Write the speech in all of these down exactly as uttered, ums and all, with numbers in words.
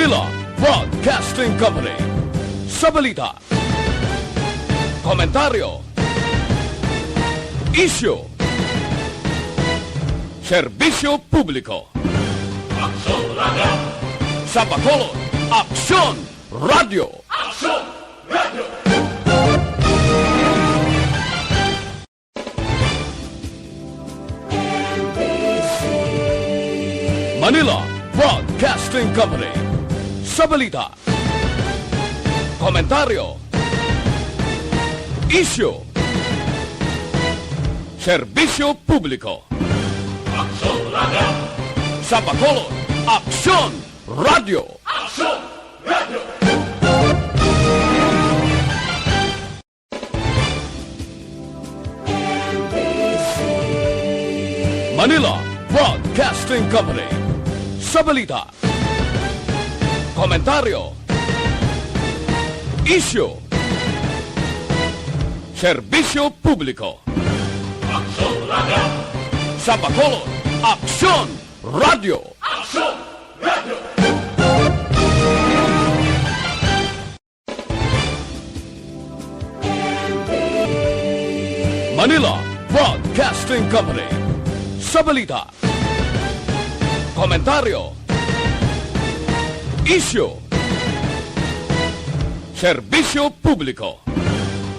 Manila Broadcasting Company. Sa balita, komentaryo, isyu, serbisyo publiko. Aksyon Radio. Sa Bacolod, Aksyon Radio. Aksyon Radio. Manila Broadcasting Company. Sa balita, komentaryo, isyu, serbisyo publiko. Aksyon Radio. Sa Bacolod, Aksyon Radio. Aksyon Radio. Manila Broadcasting Company. Sa balita, komentaryo, isyu, serbisyo publiko. Aksyon Radio. Sa Bacolod, Aksyon Radio. Aksyon Radio. Manila Broadcasting Company. Sa balita, komentaryo, isyu, serbisyo publiko.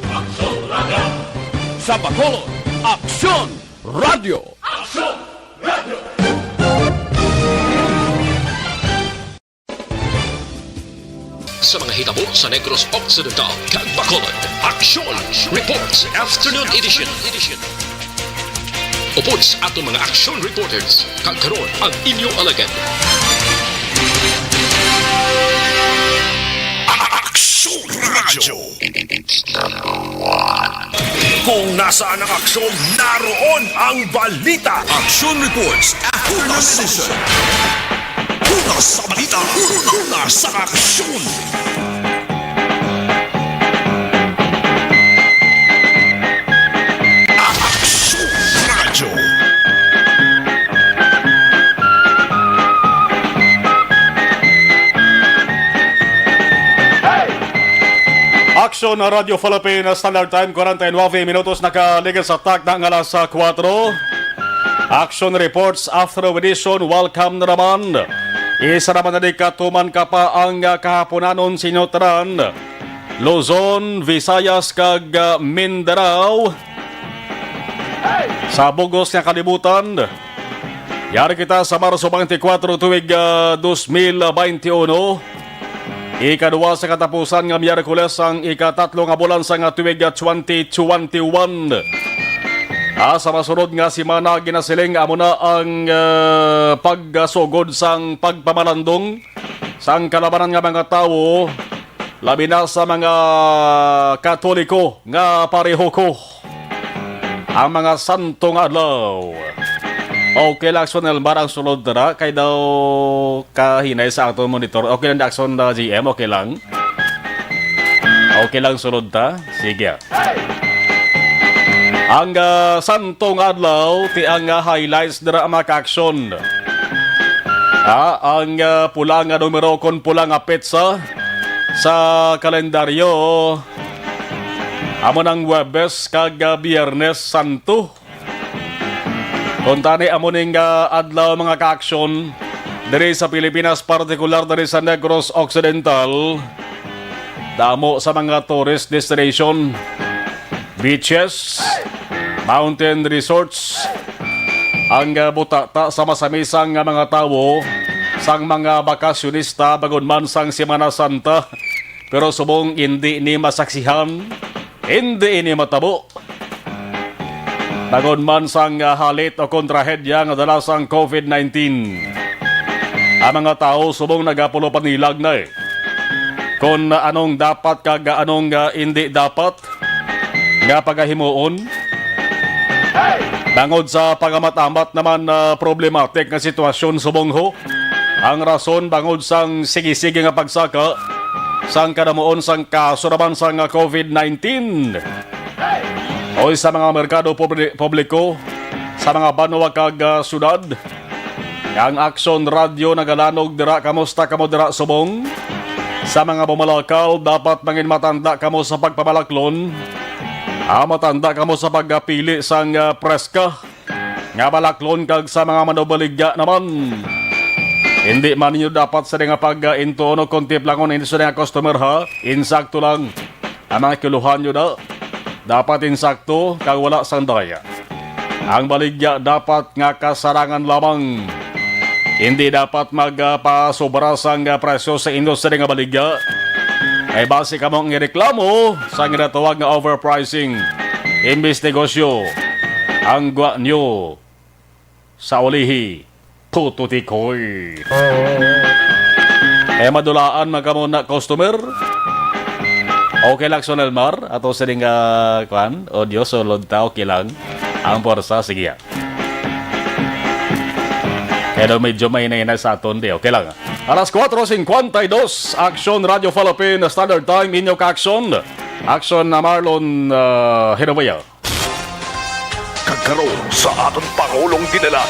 Aksyon Radio. Sa Bacolod, Aksyon Radio. Aksyon Radio. Sa mga hitabo sa Negros Occidental kag Bacolod, Aksyon Reports Afternoon Edition. Upod sa aton mga aksyon reporters, kag karon ang inyo alagad, Aksyon Radio. Kung nasaan ang aksyon, naroon ang balita. Action Reports Afternoon Edition. Una sa balita, una sa aksyon. Aksyon Radyo. Aksyon Radyo Philippines, Standard Time, kwarenta y nuebe minutos nakaligid sa takna nga alas kuwatro. Action Reports After Edition, welcome na naman. Isa naman na di katuman ka pa ang, ah, kahaponanon sa inyo tanan. Luzon, Visayas, kag, ah, Mindanao. Sa bugos nga kalibutan, yari kita sa Marso twenty-four, tuig, ah, dos mil veintiuno. Ikaduha sa katapusan nga Miyerkules sang ikatatlo nga bulan sang tuig, ah, twenty twenty-one. Ah, sa masunod nga semana, ginasiling amo na ang, ah, pagsugod sang pagpamalandong sang kalabanan nga mga tawo, labi na sa mga Katoliko nga pareho ko. Ang mga santo nga adlaw. Okay lang, Aksyon Elmar, ang sulod dira kay daw kahinay sa aton monitor. Okay lang, Aksyon, uh, G M, okay lang. Okay lang, sulod ta. Sige. Ang, ah, santo nga adlaw, ti ang, ah, highlights dira, mga ka-aksyon. Ah, ang, ah, pula nga numero kon pula nga petsa sa kalendaryo, amo nang Huwebes kag, ah, Biyernes Santo. Kuntani, amo ning, ah, adlaw, mga ka-aksyon, diri sa Pilipinas, partikular diri sa Negros Occidental, damo sa mga tourist destination, beaches, mountain resorts, ang, ah, butata sa masamisang nga mga tawo, sang mga bakasyonista, bangod man sang Semana Santa. Pero subong hindi ni masaksihan, hindi ini matabo. Tagod man sang, ah, halit o kon trahedya nga dala sang covid nineteen, ang mga tawo subong nagapulopanilag na, eh, kon anong dapat kag anong, ah, indi dapat nga pagahimuon. Bangod sa pagamat-amat naman na problematic nga sitwasyon subong ho, ang rason bangod sang sige-sige nga pagsaka sang kadamuon sang kaso naman sang covid nineteen. Oy, sa mga merkado publi-, publiko, sa mga banwa kag, ah, syudad, Ang Action Radio nagalanog dira. Kamusta kamo dira subong? Sa mga bumalakaw, dapat mangin matanda kamo sa pagpamalaklon. Ah, matanda kamo sa pagpili sang, ah, preska nga balaklon kag sa mga manubaligya naman. Hindi man ninyo dapat sa nga pag-intuon o kon tiplangon ini sa nga customer, ha. Insakto lang. Ang mga kiluhan nyo na dapat insakto kag wala sang daya. Ang baligya dapat nga kasarangan lamang. Hindi dapat magpasobra sang presyo sa industry nga baligya. Ay basi kamo ang ireklamo sa ginatawag nga overpricing. Imbis negosyo, ang gwa nyo sa ulihi, puto tikoy. Eh, madulaan man kamo na customer. Okay lang, Sonelmar. Ato sining, ah, kwan, audio, sulod ta, okay lang. Ang porsa, sige, ah. Pero medyo may hinay-hinay sa aton, di. Okay lang, ah. Alas kuwatro singkwenta y dos, Action Radio Philippine Standard Time, inyo ka-action. Action na Marlon, ah, Hirawaya. Kag karon sa aton Pangulong Dinala.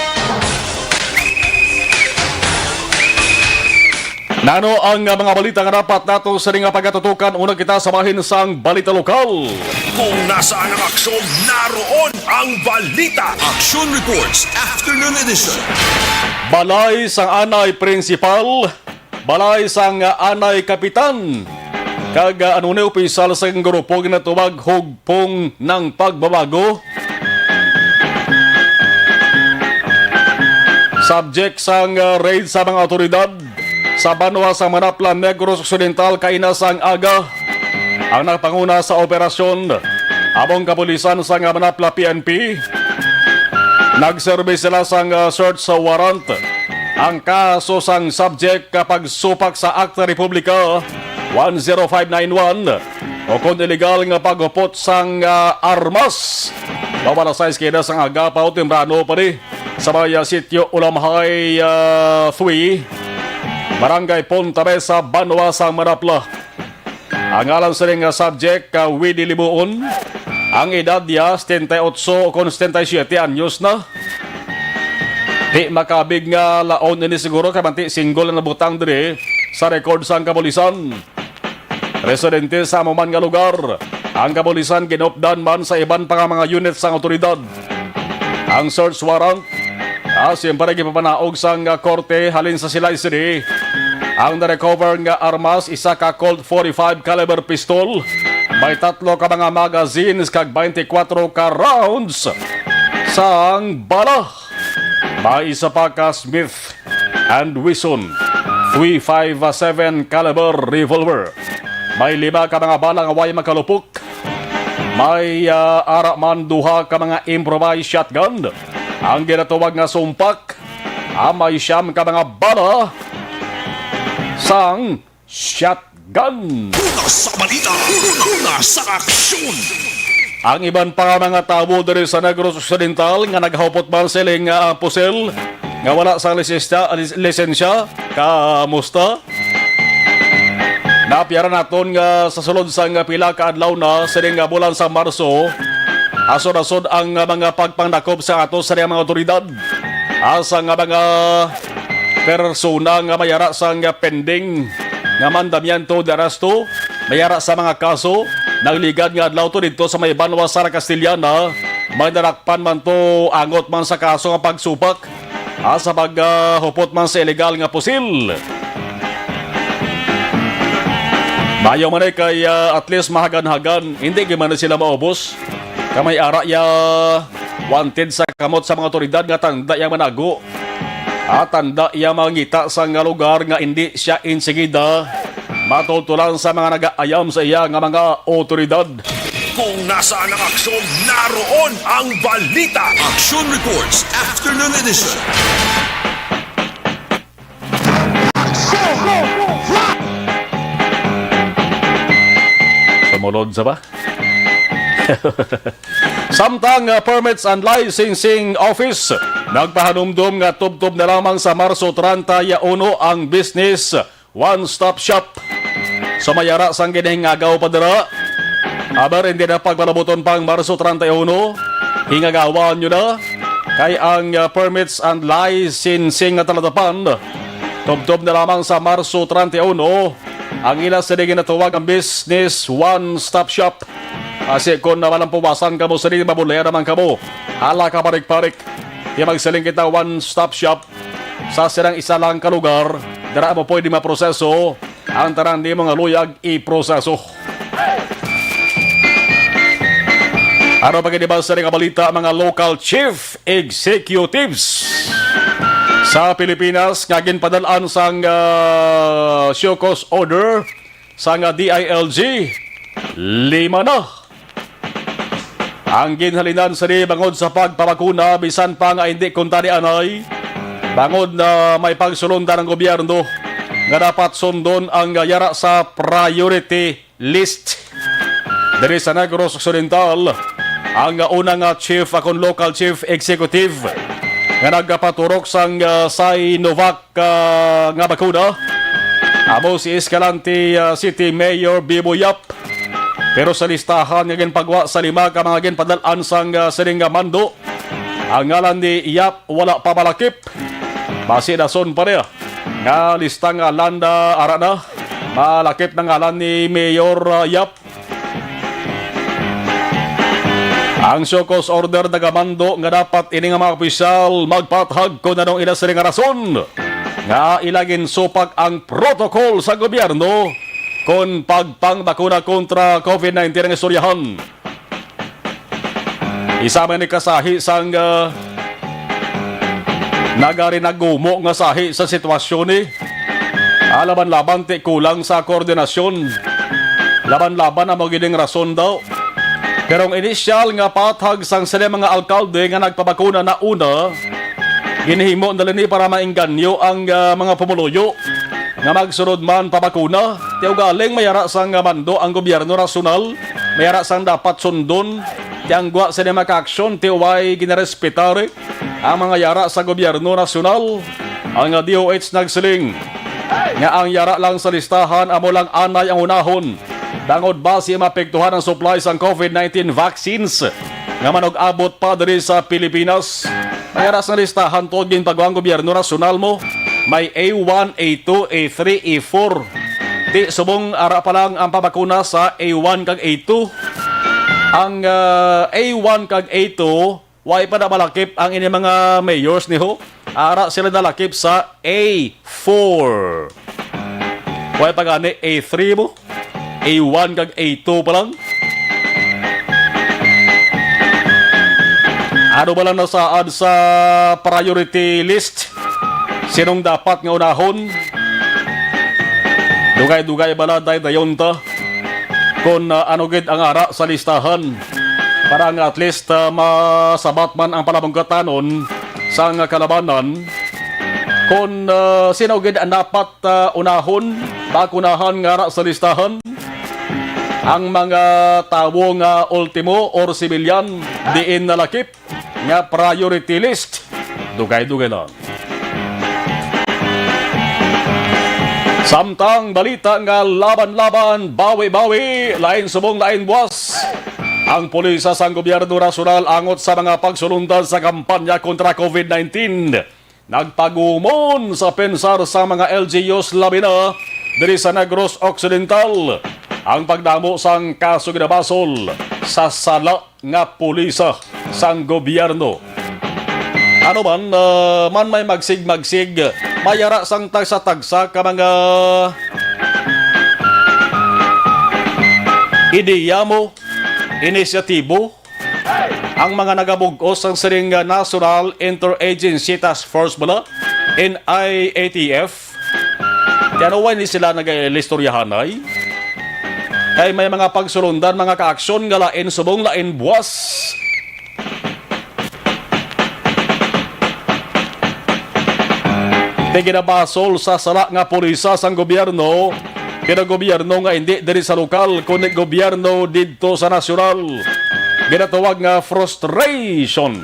Nano ang, ah, mga balita nga dapat nato sa nga pagatutukan? Una kita sa bahin sang balita lokal. Kung nasaan ang aksyon, naroon ang balita. Action Reports, Afternoon Edition. Balay sang anay prinsipal, balay sang anay kapitan, kag, ah, ano ni opisyal sa grupo ginatawag Hugpong ng Pagbabago. Subject sang, ah, raid sa mga awtoridad sa banwa sa Manapla, Negros Occidental, kaina sang aga. Ang nagpanguna sa operasyon, among kapulisan sang Manapla P N P. Nagserbi sila sang, ah, search warrant. Ang kaso sang subject ka pagsupak sa Akta Republika one zero five nine one, o kon illegal nga paghupot sang, ah, armas. Bawal sa sais kina sang agapaw temprano pa ni sa may, ah, sitio Ulamhay, ah, three, Barangay Punta Mesa, banwa sang Manapla. Ang ngalan sining nga subject, ka Willie Libuon. Ang edad niya, setenta y ocho kon setenta y siete anyos na. Di makabig nga laon ini siguro, kay manti single na nabutang diri sa record sang kapulisan. Residente sa amo man nga lugar, ang kapulisan ginupdan man sa iban pa nga mga unit sang awtoridad. Ang search warrant, ah, siyempre gipapanaog sang, ah, korte halin sa Silay City. Ang na-recover nga armas, isa ka Colt forty-five caliber pistol, may tatlo ka mga magazines kag twenty-four ka rounds sang bala. May isa pa ka Smith and Wesson three five seven caliber revolver. May lima ka mga bala nga way makalupok. May, ah, ara man duha ka mga improvised shotgun, ang ginatawag nga sumpak. Ah, may siyam ka mga bala sang shotgun. Una sa balita, una sa aksyon. Ang iban pa nga mga tawo diri sa Negros Occidental nga naghupot man siling, ah, pusil nga wala sang lisensya, lis-, lisensya, kamusta? Napiara naton nga sa sulod sang pila ka adlaw na sining nga bulan sa Marso, asod-asod ang mga pagpangdakop sa ato sa mga awtoridad. Asa nga mga persona nga may ara sang pending nga mandamiento de arresto, may ara sa mga kaso, nagligad nga adlaw to didto sa may banwa sa Castellana, may nadakpan man to angot man sa kaso nga pagsupak, ah, sa pag, ah, hupot man sa illegal nga pusil. Maayo man ay kay, ah, at least mahagan-hagan, hindi gyud man sila maubos. Kay may ara ya wanted sa kamot sa mga awtoridad nga tanda ya manago. At tanda ya mangita sa nga lugar nga hindi siya insigida matutulan sa mga nagaayam sa iya nga mga awtoridad. Kung nasaan ang aksyon, naroon ang balita. Action Reports, Afternoon Edition. Sumulod sa ba? Samtang, uh, Permits and Licensing Office nagpahanumdom nga tubtob na lamang sa Marso treinta y uno ang business one-stop shop. So, may ara sang ginahingagaw pa dira. Aber, hindi na pagpalabuton pang Marso treinta y uno. Hingagawan nyo na. Kay ang, ah, permits and licensing nga talatapan, tubtob na lamang sa Marso treinta y uno, ang ila sini ginatawag ang Business One Stop Shop. Kasi kung malampuwasan kamo sini, mabulaya naman kamo. Hala ka parik-parik. Di magsiling kita one stop shop sa silang isa lang ka lugar. Dira mo pwede maproseso ang tanan nimo nga luyag iproseso. Ano pa gid ba sa nga balita, mga local chief executives sa Pilipinas nga ginpadal-an sang, ah, show cause order sang, ah, D I L G? Lima na ang ginhalinan sini bangod sa pagpabakuna, bisan pa nga hindi kuntani anay, bangod na may pagsulondan ang gobyerno nga dapat sundon ang, ah, yara sa priority list. Diri sa Negros Occidental, ang una nga chief, akon local chief executive nga nagapaturok sang, ah, Sinovac, ah, nga bakuna, amo si Escalante, ah, City Mayor Bibo Yap. Pero sa listahan nga ginpagwa sa lima ka mga ginpadal-an sang, ah, sining nga mando, ang ngalan ni Yap wala pa malakip. Basi dason pa niya nga lista nga landa ara na. Malakip na ngalan ni Mayor, ah, Yap. Ang show cause order nagamando nga dapat ini nga mga opisyal magpathag kon anong ila sini nga rason nga ila ginsupak ang protocol sa gobyerno kon pagpangbakuna kontra covid nineteen ang istoryahan. Isa man ni kasahi sang, ah, nagari nagumo nga sahi sa sitwasyon ni. Ah, laban-laban ti kulang sa koordinasyon. Laban-laban amo gid ang rason daw. Pero ang inisyal nga pathag sang sila mga alkalde nga nagpabakuna na una, ginhimo nila ni para maengganyo ang, ah, mga pumuluyo nga magsunod man pabakuna. Ti ugaling may ara sang mando ang gobyerno nasyonal, may ara sang dapat sundon. Ti ang gwa sini makaaksyon ti way ginarespetar ang mga yara sa gobyerno nasyonal. Ang D O H nagsiling nga ang yara lang sa listahan amo lang anay ang unahon, bangod basi maapektuhan ang supply sang covid nineteen vaccines nga manug-abot pa diri sa Pilipinas. May ara sang listahan tuod ginpagawa ang gobyerno nasyonal mo. May A one, A two, A three, A four. Di subong ara pa lang ang pabakuna sa A one kag A two. Ang, ah, A one kag A two, way pa na malakip ang ini mga mayors ni ho. Ara sila nalakip sa A four. Way pa gani A three mo. A one kag A two pa lang. Ano ba lang nasaad sa priority list? Sinong dapat nga unahon? Dugay-dugay bala daydayon ta kon, ah, ano gid ang ara sa listahan para nga at least, ah, masabat man ang palamunggatanon sang kalabanan kon, ah, sino gid ang dapat, ah, unahon, bakunahan nga ara sa listahan. Ang mga tawo nga ultimo or sibilyan diin nalakip nga priority list. Dugay-dugay lang. Samtang balita nga laban-laban, bawi-bawi, lain subong lain buwas. Ang pulis sang gobyerno nasyonal angot sa mga pagsulundan sa kampanya kontra covid nineteen. Nagpagumon sa pensar sa mga L G Us, labi na diri sa Negros Occidental, ang pagdamo sang kaso ginabasol sa sala nga pulisa sang gobyerno. Ano man, ah, man may magsig-magsig, may ara sang tagsa-tagsa ka mga ideya mo, inisyatibo, ang mga nagabug-os sang sining, ah, National Interagency Task Force bala, N I A T F. Kaya ano, why ni sila nag-ilistoryahanay? Kay may mga pagsulundan, mga kaaksyon nga lain subong lain buwas. Ti ginabasol sa sala nga pulisa sang gobyerno, pero gobyerno nga hindi diri sa lokal, kundi gobyerno didto sa nasyonal. Ginatawag nga frustration.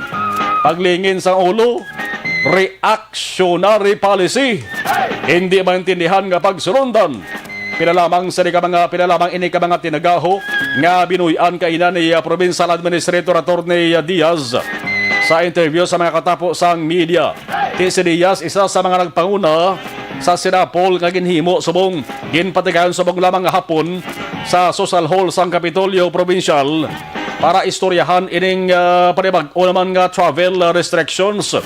Paglingin sa ulo, reactionary policy. Hindi maintindihan nga pagsulundan. Pila lamang sa ini ka mga, pila lamang ini ka mga tinagaho nga binuy-an kaina ni, ah, Provincial Administrator Attorney, ah, Diaz. Sa interview sa mga katapo sang media, ti si Diaz isa sa mga nagpanguna sa sinapol nga ginhimo subong ginpatigayon subong lamang nga hapon sa Social Hall sang Kapitolyo Probinsyal para istoryahan ining, ah, panibag-o naman nga travel restrictions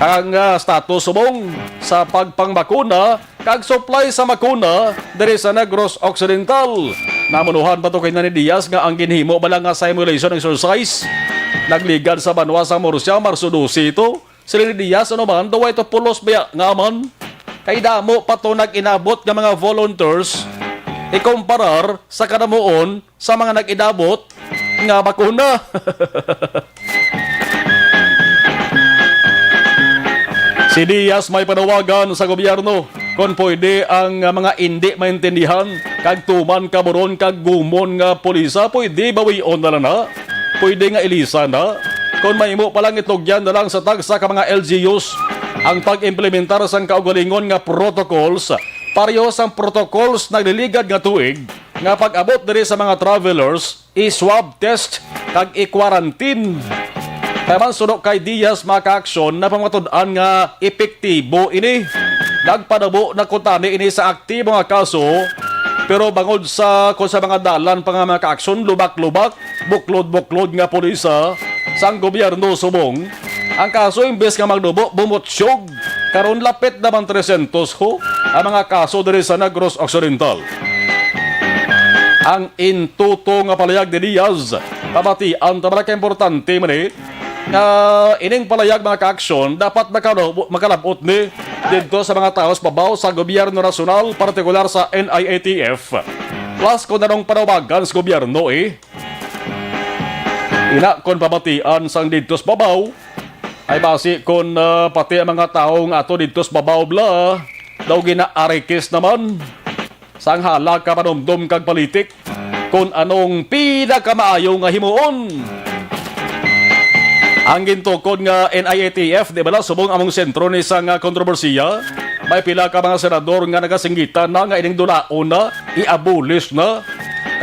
kag ang, ah, status subong sa pagpangbakuna kag supply sa makuna diri sa Negros Occidental. Namunuhan pa to kina ni Diaz nga ang ginhimo bala nga simulation exercise nagligad sa banwa sa Murcia, Marso dose to. Siling ni Diaz, ano man, daw ito pulos biya nga man. Kay damo pa to nag-inabot nga mga volunteers ikumparar sa kadamuon sa mga nag-inabot nga bakuna. Si Diaz may panawagan sa gobyerno kon pwede ang mga indi maintindihan kag tuman kaburon kag gumon nga pulisa, pwede bawion na lang na. Pwede nga ilisan na. Kon mahimo pa lang, itugyan na lang sa tagsa ka mga L G Us ang pag-implementar sang kaugalingon nga protocols, pareho sang protocols nagliligad nga tuig nga pag-abot diri sa mga travelers, i-swab test kag i-quarantine. Kay man suno kay Diaz, mga kaaksyon, napamatud-an nga epektibo ini. Nagpadabo na kuntani ini sa aktibo nga kaso, pero bangod sa, kon sa mga dalan pa nga mga kaaksyon, lubak-lubak, buklod-buklod nga pulisa sang gobyerno subong, ang kaso imbes nga magdubo, bumutsyog. Karon lapit naman trescientos ho ang mga kaso diri sa Negros Occidental. Ang intuto nga palayag ni Diaz, pabatian ta bala ka importante man eh, nga ining palayag, mga kaaksyon, dapat makalo-, makalab-ot ni didto sa mga tawo sa babaw sa gobyerno nasyonal, partikular sa N I A T F. Plus, kung anong panawagan sa gobyerno eh. Ina, kon pabatian sang didto sa babaw, ay basi kon, ah, pati ang mga tawo nga ato didto sa babaw bala daw ginaarikis naman sang hala ka panumdom kag palitik kon anong pinakamaayo nga himuon. Ang gintukod nga N I A T F, di bala, subong among sentro ni sang, ah, kontrobersiya, may pila ka mga senador nga nagasinggitan na nga ining dulaon na, i-abolish na,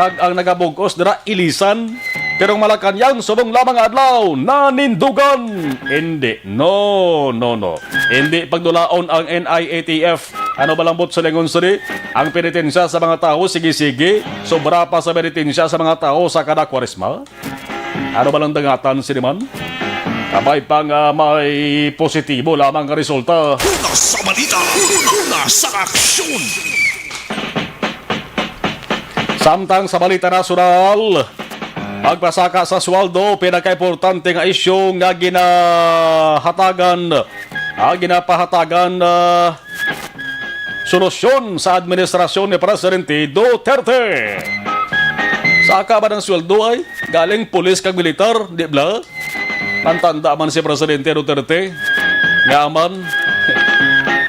kag ang nagabug-os dira ilisan. Pero ang Malacañang subong lamang nga adlaw, nanindugan. Hindi. No, no, no. Hindi pagdulaon ang N I A T F. Ano ba lang buot silingon sini? Ang penitensya sa mga tawo, sige-sige. Sobra pa sa penitensya sa mga tawo sa kada Kwaresma? Ano ba lang dangatan sini man? Kabay pa nga may positibo lamang nga resulta. Una sa balita, una sa aksyon. Samtang sa balita nasyonal, pagpasaka sa sweldo, pinakaimportante nga isyu nga ginahatagan, ah, ginapahatagan, ah, solusyon sa administrasyon ni Presidente Duterte. Saka ba ng sweldo ay galing pulis kag militar, di bala? Ang tanda man si Presidente Duterte, nga man,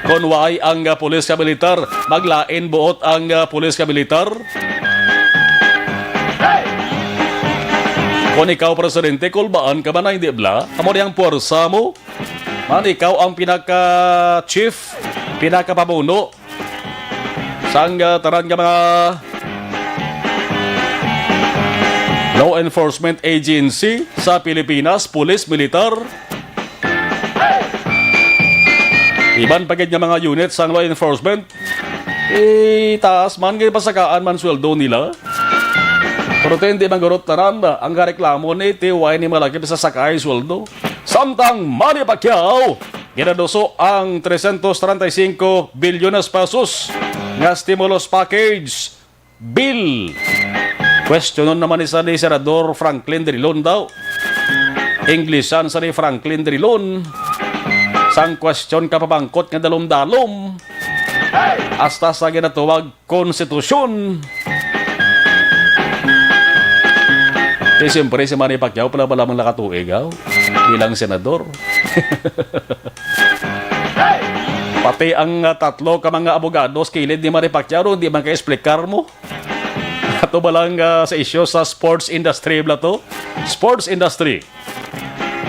kon waay ang, ah, pulis ka militar, maglain buot ang, ah, pulis ka militar. Kon ikaw, Presidente, kulbaan ka man, ay, di bala? Amo ni ang puwersa mo. Man, ikaw ang pinaka-chief, pinakapamuno sang, ah, tanan nga mga law enforcement agency sa Pilipinas, pulis, militar, iban pa gid nga mga unit sang law enforcement, eh, taas man kay pasakaan man sweldo nila. Pero ti hindi man gurot tanan, ang gareklamo ni ti why ni malaki sa sakay sweldo. Samtang Manny Pacquiao, ginaduso ang trescientos treinta y cinco bilyones pesos nga stimulus package bill. Questionon naman ni sa ni Senador Franklin Drilon daw. Inglesan sa ni Franklin Drilon sang question ka pamangkot nga dalom-dalom. Hasta sa ginatawag konstitusyon. Kay siyempre, si Manny Pacquiao pala, pala mang nakatuig, ah, bilang senador. Pati ang, ah, tatlo ka mga abogado sa kilid ni Manny Pacquiao, di man ka-explicar mo. Ato ba lang, ah, sa isyu sa sports industry bala to? Sports industry.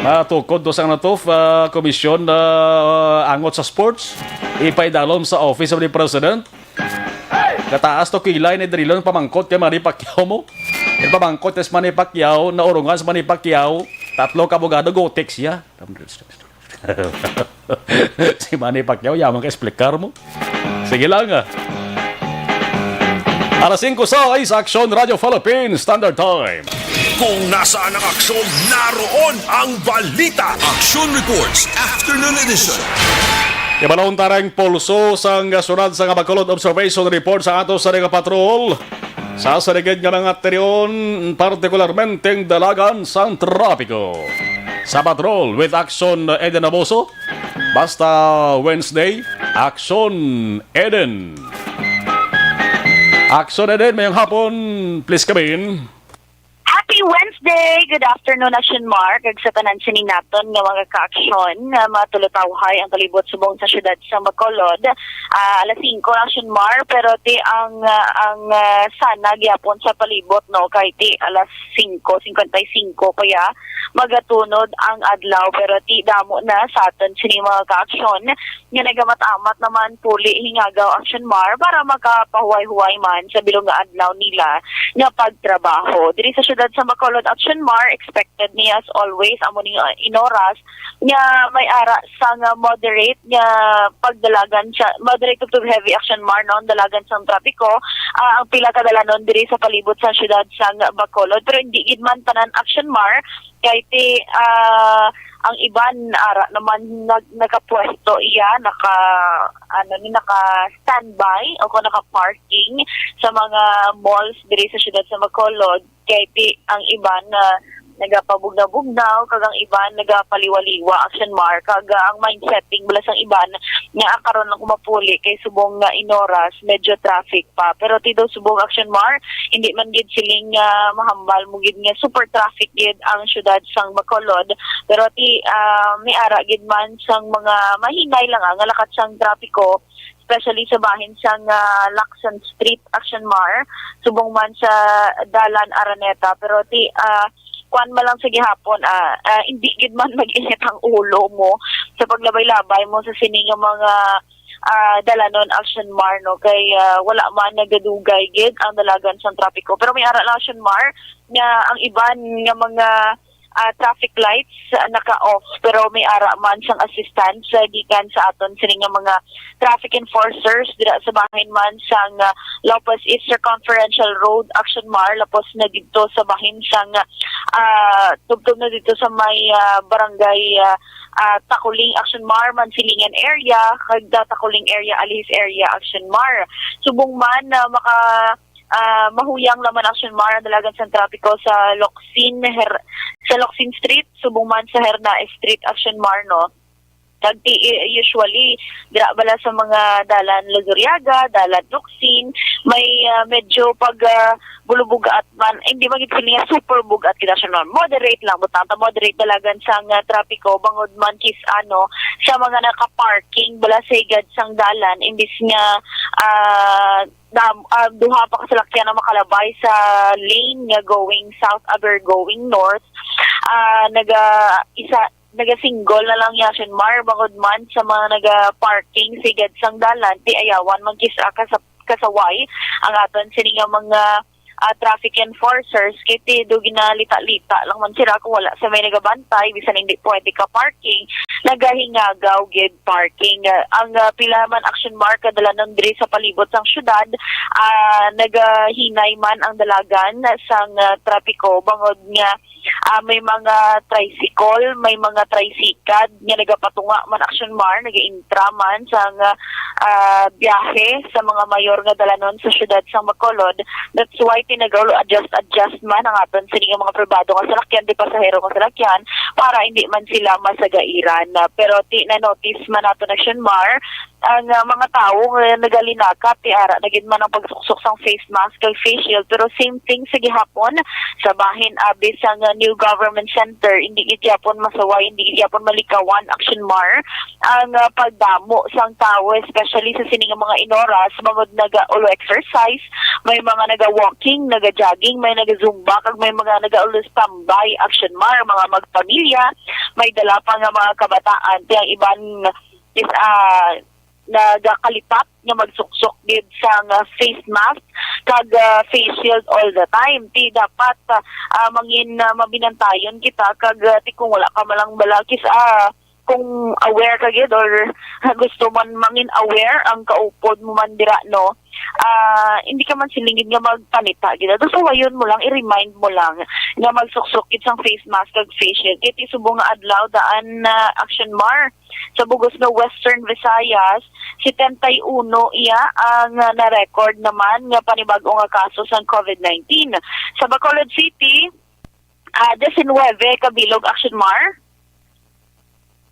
Matukod to sa, ano to, ah, komisyon na, ah, angot sa sports. Ipaidalom sa office of the president. Kataas to kilay ni Drilon pamangkot kay Manny Pacquiao mo. Yung pamangkot kay Manny Pacquiao, naurungan sa Manny Pacquiao, Tatlo ka abogado, go text ya. Si Manny Pacquiao, yaman ka explicar mo. Sige lang, ah. Alas singko sais, Aksyon Radyo Philippines Standard Time. Kung nasaan ang aksyon, naroon ang balita. Action Reports, Afternoon Edition. Ibalon tarang pulso sang sunod sa nga Bacolod Observation Report sa ato sa nga patrol. Sa sarigid nga mga terion, partikularmente ang dalagan sang trapiko. Sa patrol with Action Eden Aboso, basta Wednesday, Action Eden. Action Eden, mayong hapon, please come in. Happy Wednesday! Good afternoon, Action Mark, kag sa tanan sini naton nga mga kaaksyon nga matulutawhay ang palibot subong sa siyudad sa Bacolod. Ah, alas singko, Action Mar, pero ti ang ah, ang ah, sana gyapon sa palibot, no, kay ti alas singko cincuenta y cinco pa ya magatunod ang adlaw, pero ti damo na sa aton sini mga kaaksyon nga nagamat-amat naman puli hingagaw, Action Mar, para makapahuway-huway man sa bilog nga adlaw nila nga pagtrabaho. Diri sa siyudad sa Bacolod, Action Mar, expected ni as always amo ning uh, inoras nga may ara sang uh, moderate nga pagdalagan sa moderate to heavy, Action Mar, no, ang dalagan sang trapiko, ah, ang pila ka dalanon diri sa palibot sa siyudad sang Bacolod, pero hindi gid man tanan, Action Mar, kay ti ah, ang iban ara naman nag, nakapwesto iya, naka ano ni naka standby o kung naka parking sa mga malls diri sa siyudad sa Bacolod, kay ti ang iban na nagapabugnaw-bugnaw kag ang iban nagapaliwa-liwa, Action Mar, kag ah, ang mindsetting bala sang iban nga ah, karon lang ko mapuli kay subong nga inoras medyo traffic pa, pero ti daw subong, Action Mar, hindi man gid siling nga mahambal mo gid nga super traffic gid ang siyudad sang Bacolod, pero ti ah, may ara gid man sang mga mahinay lang ah, nga lakat sang trapiko, especially sa bahin sang ah, Lacson Street, Action Mar, subong man sa Dalan Araneta, pero ti ah, kuan man lang sa gihapon, ah, ah, hindi gid man mag-init ang ulo mo sa paglabay-labay mo sa sini nga mga ah, dalanon, Action Mar, no, kay ah, wala man nagadugay gid ang dalagan sang trapiko, pero may ara lang, Action Mar, nga ang iban nga mga ah, traffic lights ah, naka-off, pero may ara man sang assistance ah, gikan sa aton sini nga mga traffic enforcers dira sa bahin man sang ah, Lopez East Circumferential Road, Action Mar, lapos na didto sa bahin sang ah, tubtob na didto sa may ah, barangay ah, ah, Takuling, Action Mar, Mansilingan area, kag Takuling area, Alihis area, Action Mar. Subong man na maka ah, mahuyang naman, Action Mar, ang dalagan sang trapiko sa Locsin, Her, sa Locsin Street, subong man sa Hernaez Street, Action Mar, no. Kag ti usually dira bala sa mga dalan Luzuriaga, dalan Locsin, may ah, medyo pag ah, bulubugaat man, eh, hindi man gid sila nga super bugat kita siya, no? Moderate lang, butang ta moderate dalagan sang ah, trapiko bangod man kis ano sa mga naka-parking bala sa higad sang dalan, imbis nga ah, dam, ah, duha pa ka salakyan ang makalabay sa lane nga going south aber going north. Ah, naga isa naga-single na lang ya, Action Mar, bangod man sa mga naga-parking sa higad sang dalan, ti ayawan man kis-a ka sa kasaway ang aton sini nga mga ah, traffic enforcers, kay ti do ginalita-lita lang man sila kung wala sa may nagabantay, bisan hindi pwede ka parking, nagahingagaw gid parking. Ah, ang ah, pila man, Action Mar, kadalanan diri sa palibot sang syudad, ah, nagahinay man ang dalagan sang ah, trapiko bangod nga ah, may mga tricycle, may mga tricycad nga nagapatunga man, Action Mar, nagaintra man sang ah, biyahe sa mga mayor nga dalanon sa syudad sang Bacolod. That's why ti nag-adjust-adjust man ang aton sini nga mga pribado nga salakyan, ti pasahero nga salakyan, para hindi man sila masagairan. Ah, pero ti na-notice man nato, Action Mar, ang ah, mga tawo nga nagalinakap, ti ara na gid man ang pagsuksok sang face mask kag face shield, pero same thing sa gihapon sa bahin abi sang ah, New Government Center, hindi gid gyapon masaway, hindi gid gyapon malikawan, Action Mar, ang ah, pagdamo sang tawo, especially sa sini nga mga inoras, bangod naga-ulo exercise, may mga naga-walking, naga-jogging, may naga-zumba, kag may mga naga-ulo standby, Action Mar, mga magpamilya, may dala pa nga mga kabataan, ti ang iban is ah, nagakalipat nga magsuksok gid sang, ah, face mask kag, ah, face shield all the time. Ti dapat, ah, ah, mangin, ah, mabinantayon kita kag, ah, ti kung wala ka man lang bala kis-, ah, kung aware ka gid or gusto man mangin aware ang kaupod mo man dira, no? Ah, hindi ka man siling gid nga magpanita gid. Ato suwayon mo lang, i-remind mo lang nga magsuksok gid sang face mask kag face shield. Kay ti subong nga adlaw daan na Action Mar sa bugos nga Western Visayas, setenta y uno iya ang, ah, na-record naman nga panibag-o nga kaso sang COVID nineteen. Sa Bacolod City, ah, diecinuebe ka bilog, Action Mar.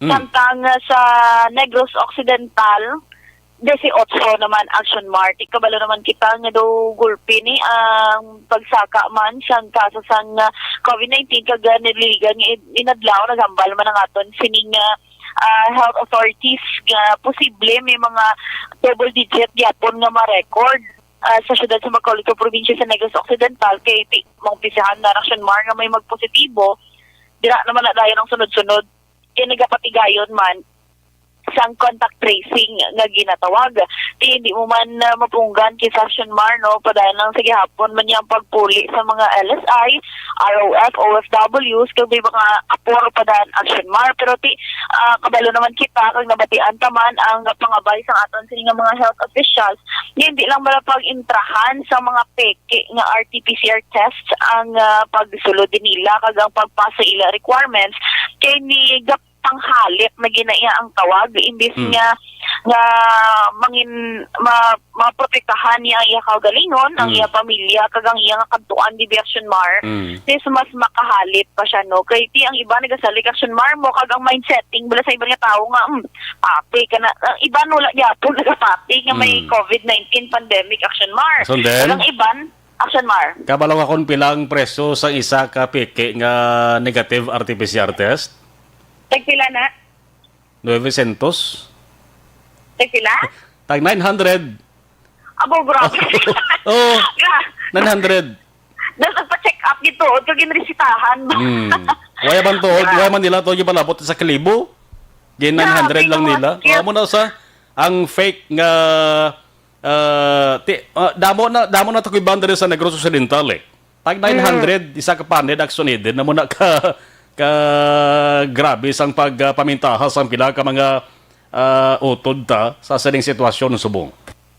Mm. Samtang, ah, sa Negros Occidental, dieciocho naman, Action Mar. Ti kabalo naman kita nga daw gulpi ni ang pagsaka man sang kaso sang, ah, COVID nineteen kag, ah, nililigan nga in-, inadlaw, naghambal man ang aton sining, ah, ah, health authorities nga posible may mga double digit gyapon nga ma-record, ah, sa siyudad sa Macaulay kag probinsya sa Negros Occidental, kay ti-, maumpisahan na, Action Mar, nga may magpositibo, dira naman na dayon ang sunod-sunod, kay nagapatigayon man sang contact tracing nga ginatawag. Ti hindi mo man, ah, mapunggan kay Action Mar, no, padayon lang sa gihapon man niyang pagpuli sa mga L S I, R O F, O F Ws, kag may mga apor pa daan, Action Mar. Pero ti, ah, kabalo naman kita kag nabatian ta man ang pangabay sang aton sini nga mga health officials, nga hindi lang bala pag-intrahan sa mga peke nga R T P C R tests ang, ah, pagsulod din nila kag ang pagpasa ila requirements, kay ni panghalit na ginaiya ang tawag, imbis Mm. nga, nga mangin-, ma-, maprotektahan niya ang iya kaugalingon, ang Mm. iya pamilya, kag ang iya nga kadtuan, di ba, Action Mar? Mm. Sis, mas makahalit pa siya, no? Kay ti ang iba nagasalik, Action Mar, mo, kag ang mind setting bala sa iban nga tawo nga, "Hmm, pati ka na." Ang iban wala gyapon nagapati nga may Mm. COVID nineteen pandemic, Action Mar. So then? Kag ang iban, Action Mar. Kabalo ka kung pila ang presyo sa isa ka peke nga negative R T P C R test? Tagpila na? Nueve centos. Tagpila? Tag nine hundred. Abo, grabe. Oo, Gra-, nine hundred. Dahil nagpa-check up gid tuod kag ginresitahan. Hmm. Wala man tuod, Yeah. wala man nila to yung palabot sa kalibo. Gin Grabe nine hundred lang ka, nila. Kaya Amo na sa ang fake nga, ah, ti-, ah, damo na, damo na takoy boundary sa Negros Occidental, eh. Tag Mm. nine hundred, isa ka paned, Action Mar, na mo na ka, ka grabe sang pag, ah, pamintaha sang pila ka mga, ah, utod ta sa sining sitwasyon subong.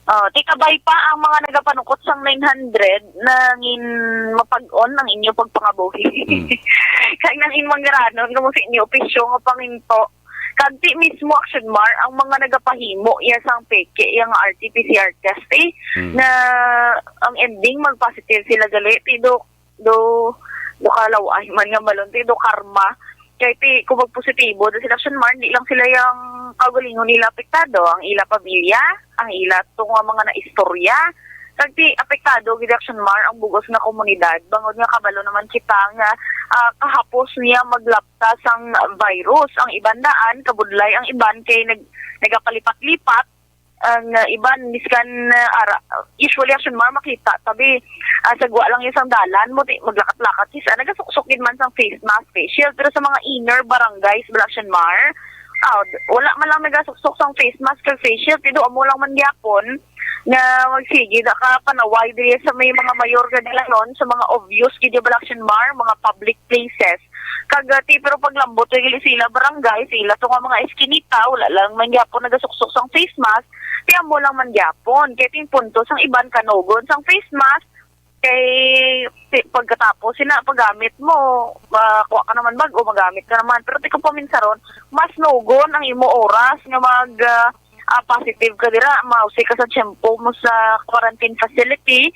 Oh, ti kabay pa ang mga nagapanukot sang nine hundred nangin mapag-on ang inyo pagpangabuhi. Mm. Kag nangin manggaranon kamo sa inyo opisyo nga panginto. Kag ti mismo, Action Mar, ang mga nagapahimo iya sang peke, iya nga R T P C R test, eh, Mm. na ang ending mag-positive sila gali, ti do, do, do kalaw-ay man nga malunti, do karma. Kay ti, kung magpositibo do sila, Action Mar, di lang sila yang kaugalingon nila apektado, ang ila pamilya, ang ila to nga mga naistorya. Kag ti apektado gid, Action Mar, ang bugos nga komunidad, bangod nga kabalo naman kita nga, ah, kahapos niya maglapta sang virus. Ang iban daan, kabudlay ang iban kay nag-, nagapalipat-lipat. Ang, ah, iban, miskan, ah, ara, usually, Action Mar, makita tabi, ah, sa gwa lang yung sang dalan mo, ti, maglakat-lakat, sis, ah, nagasuksok gid man sang face mask, face shield, pero sa mga inner barangays, bala, Action Mar, ah, wala man lang nagasuksok sang face mask or face shield, pero amo lang man gyapon nga magsige da ka panaway diri sa may mga mayor nga dalanon, sa mga obvious gid, bala, Action Mar, mga public places. Kag, ah, ti, pero paglambot, gali sila barangay, sila to nga mga eskinita, wala lang man gyapon nagasuksok sang face mask, ti amo lang man gyapon. Kay ting punto sang iban kanugon sang face mask, kay ti, pagkatapos, sina, paggamit mo, makuha ka naman bag-o, magamit ka naman. Pero ti kung paminsaron, mas nugon ang imo oras nga mag, ah, ah, positive ka dira, mausik ka sa tiyempo mo sa quarantine facility,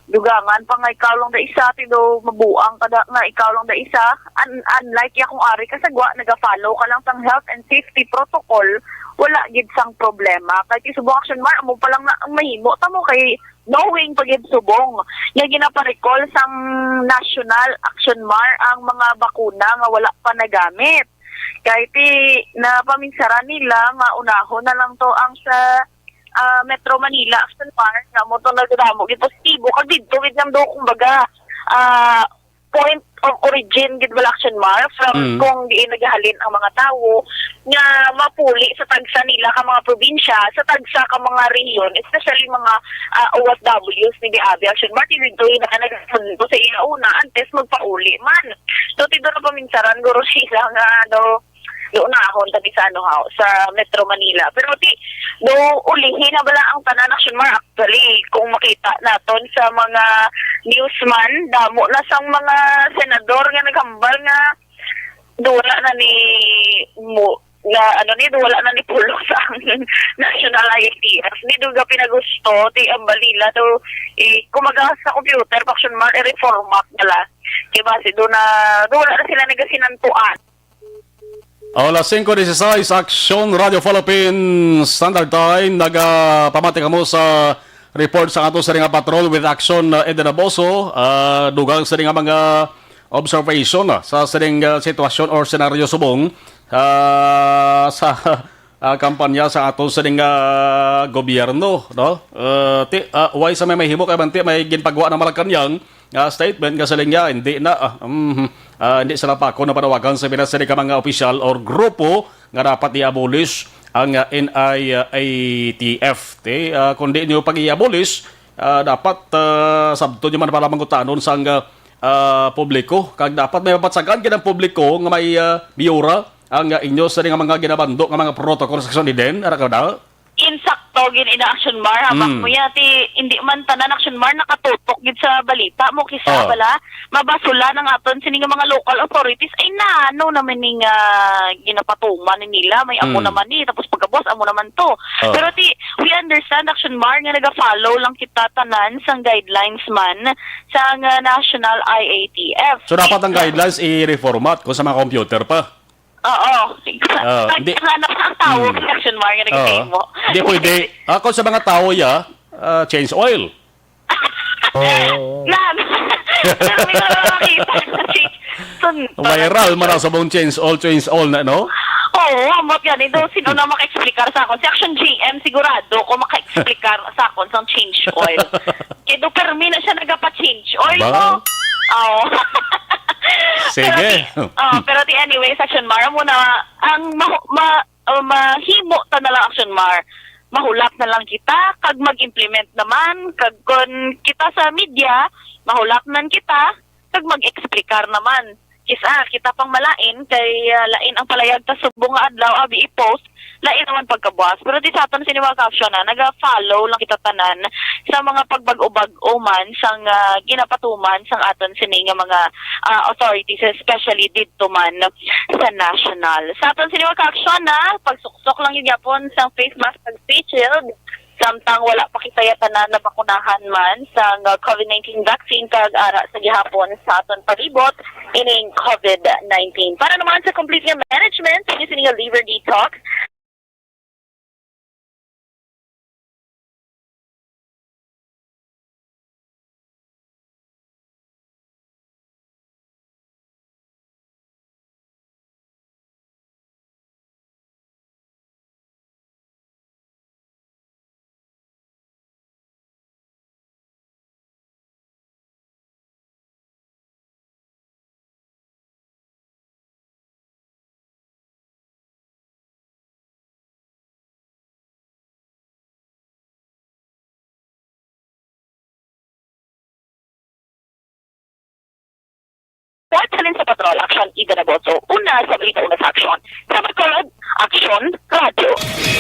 dugangan pa nga ikaw lang da isa, ti do mabuang ka da, nga ikaw lang da isa. Un-, unlike ya kung ari ka sa gwa, naga-follow ka lang sang health and safety protocol, wala gid sang problema. Kay ti subong, Action Mar, amo pa lang na ang mahimo ta mo kay knowing pa gid subong nga ginaparikol sang National Action Mar ang mga bakuna nga wala pa nagamit. Kay ti napaminsaran nila nga unahon na lang to ang sa, ah, Metro Manila, Action Mar, nga mo to nagdamo gid positibo. Kag didto gid lang do, kumbaga, ah, point of origin gid bala, Action Mar, from Mm. kung diin nagahalin ang mga tawo nga mapuli sa tagsa nila ka mga probinsya, sa tagsa ka mga rehiyon, especially mga, ah, O F Ws ni Biabi, Action Mar, ti didto na nagasundo sa iya una antes magpauli man. So, ti do na paminsaran guro sila nga, ano, Luunahon kami sa, ano, ha, sa Metro Manila. Pero ti, do ulihi na bala ang tanan, Action Mar. Actually, kung makita naton sa mga news man, damo na sang mga senador nga naghambal nga do wala na ni mo nga ano ni do wala na ni pulong sa ang National I A T F. Ni do ga pinagusto ti ang balila do, eh, kumaga sa computer, Action Mar, i-reformat bala. Kay basi do na do wala na sila nagasinantuan. O, alas singko dieciséis, Aksyon Radio Philippines Standard Time. Nagapamati kamo sa report sa ato sa nga patrol with Action, uh, Eden Aboso. Ah, dugang sa nga mga observation, ah, sa sining, ah, sitwasyon or senaryo subong, ah, sa, ah, kampanya sa ato sa nga gobyerno, no? Ah, ti, ah, why sa may mahimo kay banti may ginpagwa ng Malacañang, ah, statement nga siling niya, hindi na, ah, mm, ah, hindi sila pa ako napanawagan sa pila sila ka mga opisyal or grupo nga dapat i-abolish ang, ah, N I A T F. Ti, ah, kung di nyo pag-i-abolish, ah, dapat, ah, sabto nyo man pala mangutanon sang, ah, ah, publiko. Kag dapat may mapatsagan gid ang publiko nga may, ah, biyura ang, ah, inyo sa nga mga ginabando nga mga protocol sa Action Eden. Ara ka na? Insakto gid ina, Action Mar, habak Mm. mo ya, ti, hindi man tanan, Action Mar, nakatutok gid sa balita mo, kisa Ah. bala, mabasula na nga aton sini nga mga local authorities, ay nano naman ning, ah, ginapatuman ni nila, may amo Mm. naman ni, tapos pagkabos, amo naman to. Ah. Pero ti, we understand, Action Mar, nga naga-follow lang kita tanan sang guidelines man sang, ah, National I A T F. So, dapat ang guidelines i-reformat kung sa mga computer pa. Oo. Ah, Pag hindi. Ano ang tao, Mm. Action Mar, nga Oo. nagkakimo. Hindi pwede. Ako sa mga tao, ya, ah, change oil. Oo. Nan. Pero may mga makita na change. Sun-, Viral man ang sabong change oil, change oil na, no? Oo, ambot gani daw. Sino na maka-explicar sa akon? Si Action G M, sigurado ko maka-explicar sa akon sang change oil. Kay do permi na siya nagapa-change oil, Ba? no? Oo. Sige. Pero ti-, oh, pero ti anyway, Action Mar, amo na, ang mahu-, ma-, oh, mahimo ta na lang, Action Mar. Mahulap na lang kita kag mag-implement naman, kag kon kita sa media, mahulap man kita kag mag-explicar naman. Kis-a kita pang malain kay, ah, lain ang palayag ta subong nga adlaw, abi i-post, lain naman pagkabuas. Pero ti sa aton sini mga ka-aksyon, ah, naga-follow lang kita tanan sa mga pagbag-o-bag-o man sang, ah, ginapatuman sang aton sini nga mga, ah, authorities, especially didto man sa national. Sa aton sini mga ka-aksyon, ah, pagsuksok lang yun yapon sang face mask kag face shield. Samtang wala pa kita ya tanan nabakunahan man sang, uh, COVID nineteen vaccine kag ara sa gihapon sa aton palibot ining COVID nineteen. Para naman sa complete nga management, sa inyo sini nga liver detox, Sa halin sa Patrol, Action Ida Naboto. Una sa balita, una sa aksyon. Sa Bacolod, Aksyon Radyo.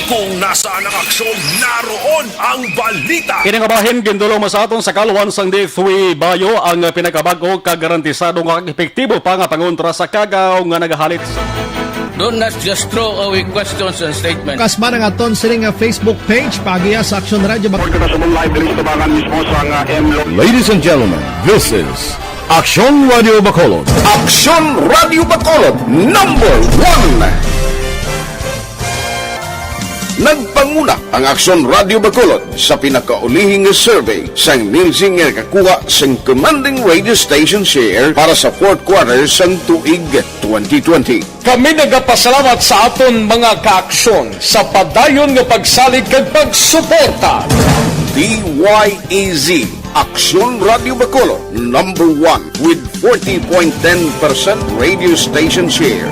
Kung nasaan ang aksyon, naroon ang balita. Kini nga bahin gindulong man sa aton sa Kalwan sang D three Bayo ang pinakabag-o kag garantisado nga epektibo pa nga pangontra sa kagaw nga nagahalit. Do not just throw away questions and statements. Kasma ang aton sini nga Facebook page, paagiha sa Aksyon Radyo Bac- Report ko na sa mong live diri sa Tabangan mismo sa nga M Lo- Ladies and gentlemen, this is Aksyon Radio Bacolod. Aksyon Radio Bacolod, number one. Nagpanguna ang Aksyon Radio Bacolod sa pinakaulihi nga survey sang Nielsen nga nakakuha sang commanding radio station share para sa fourth quarter sang tuig twenty twenty. Kami nagapasalamat sa aton mga kaaksyon sa padayon nga pagsalig kag pagsuporta. D Y E Z Aksyon Radio Bacolod, number one with forty point ten percent radio station share.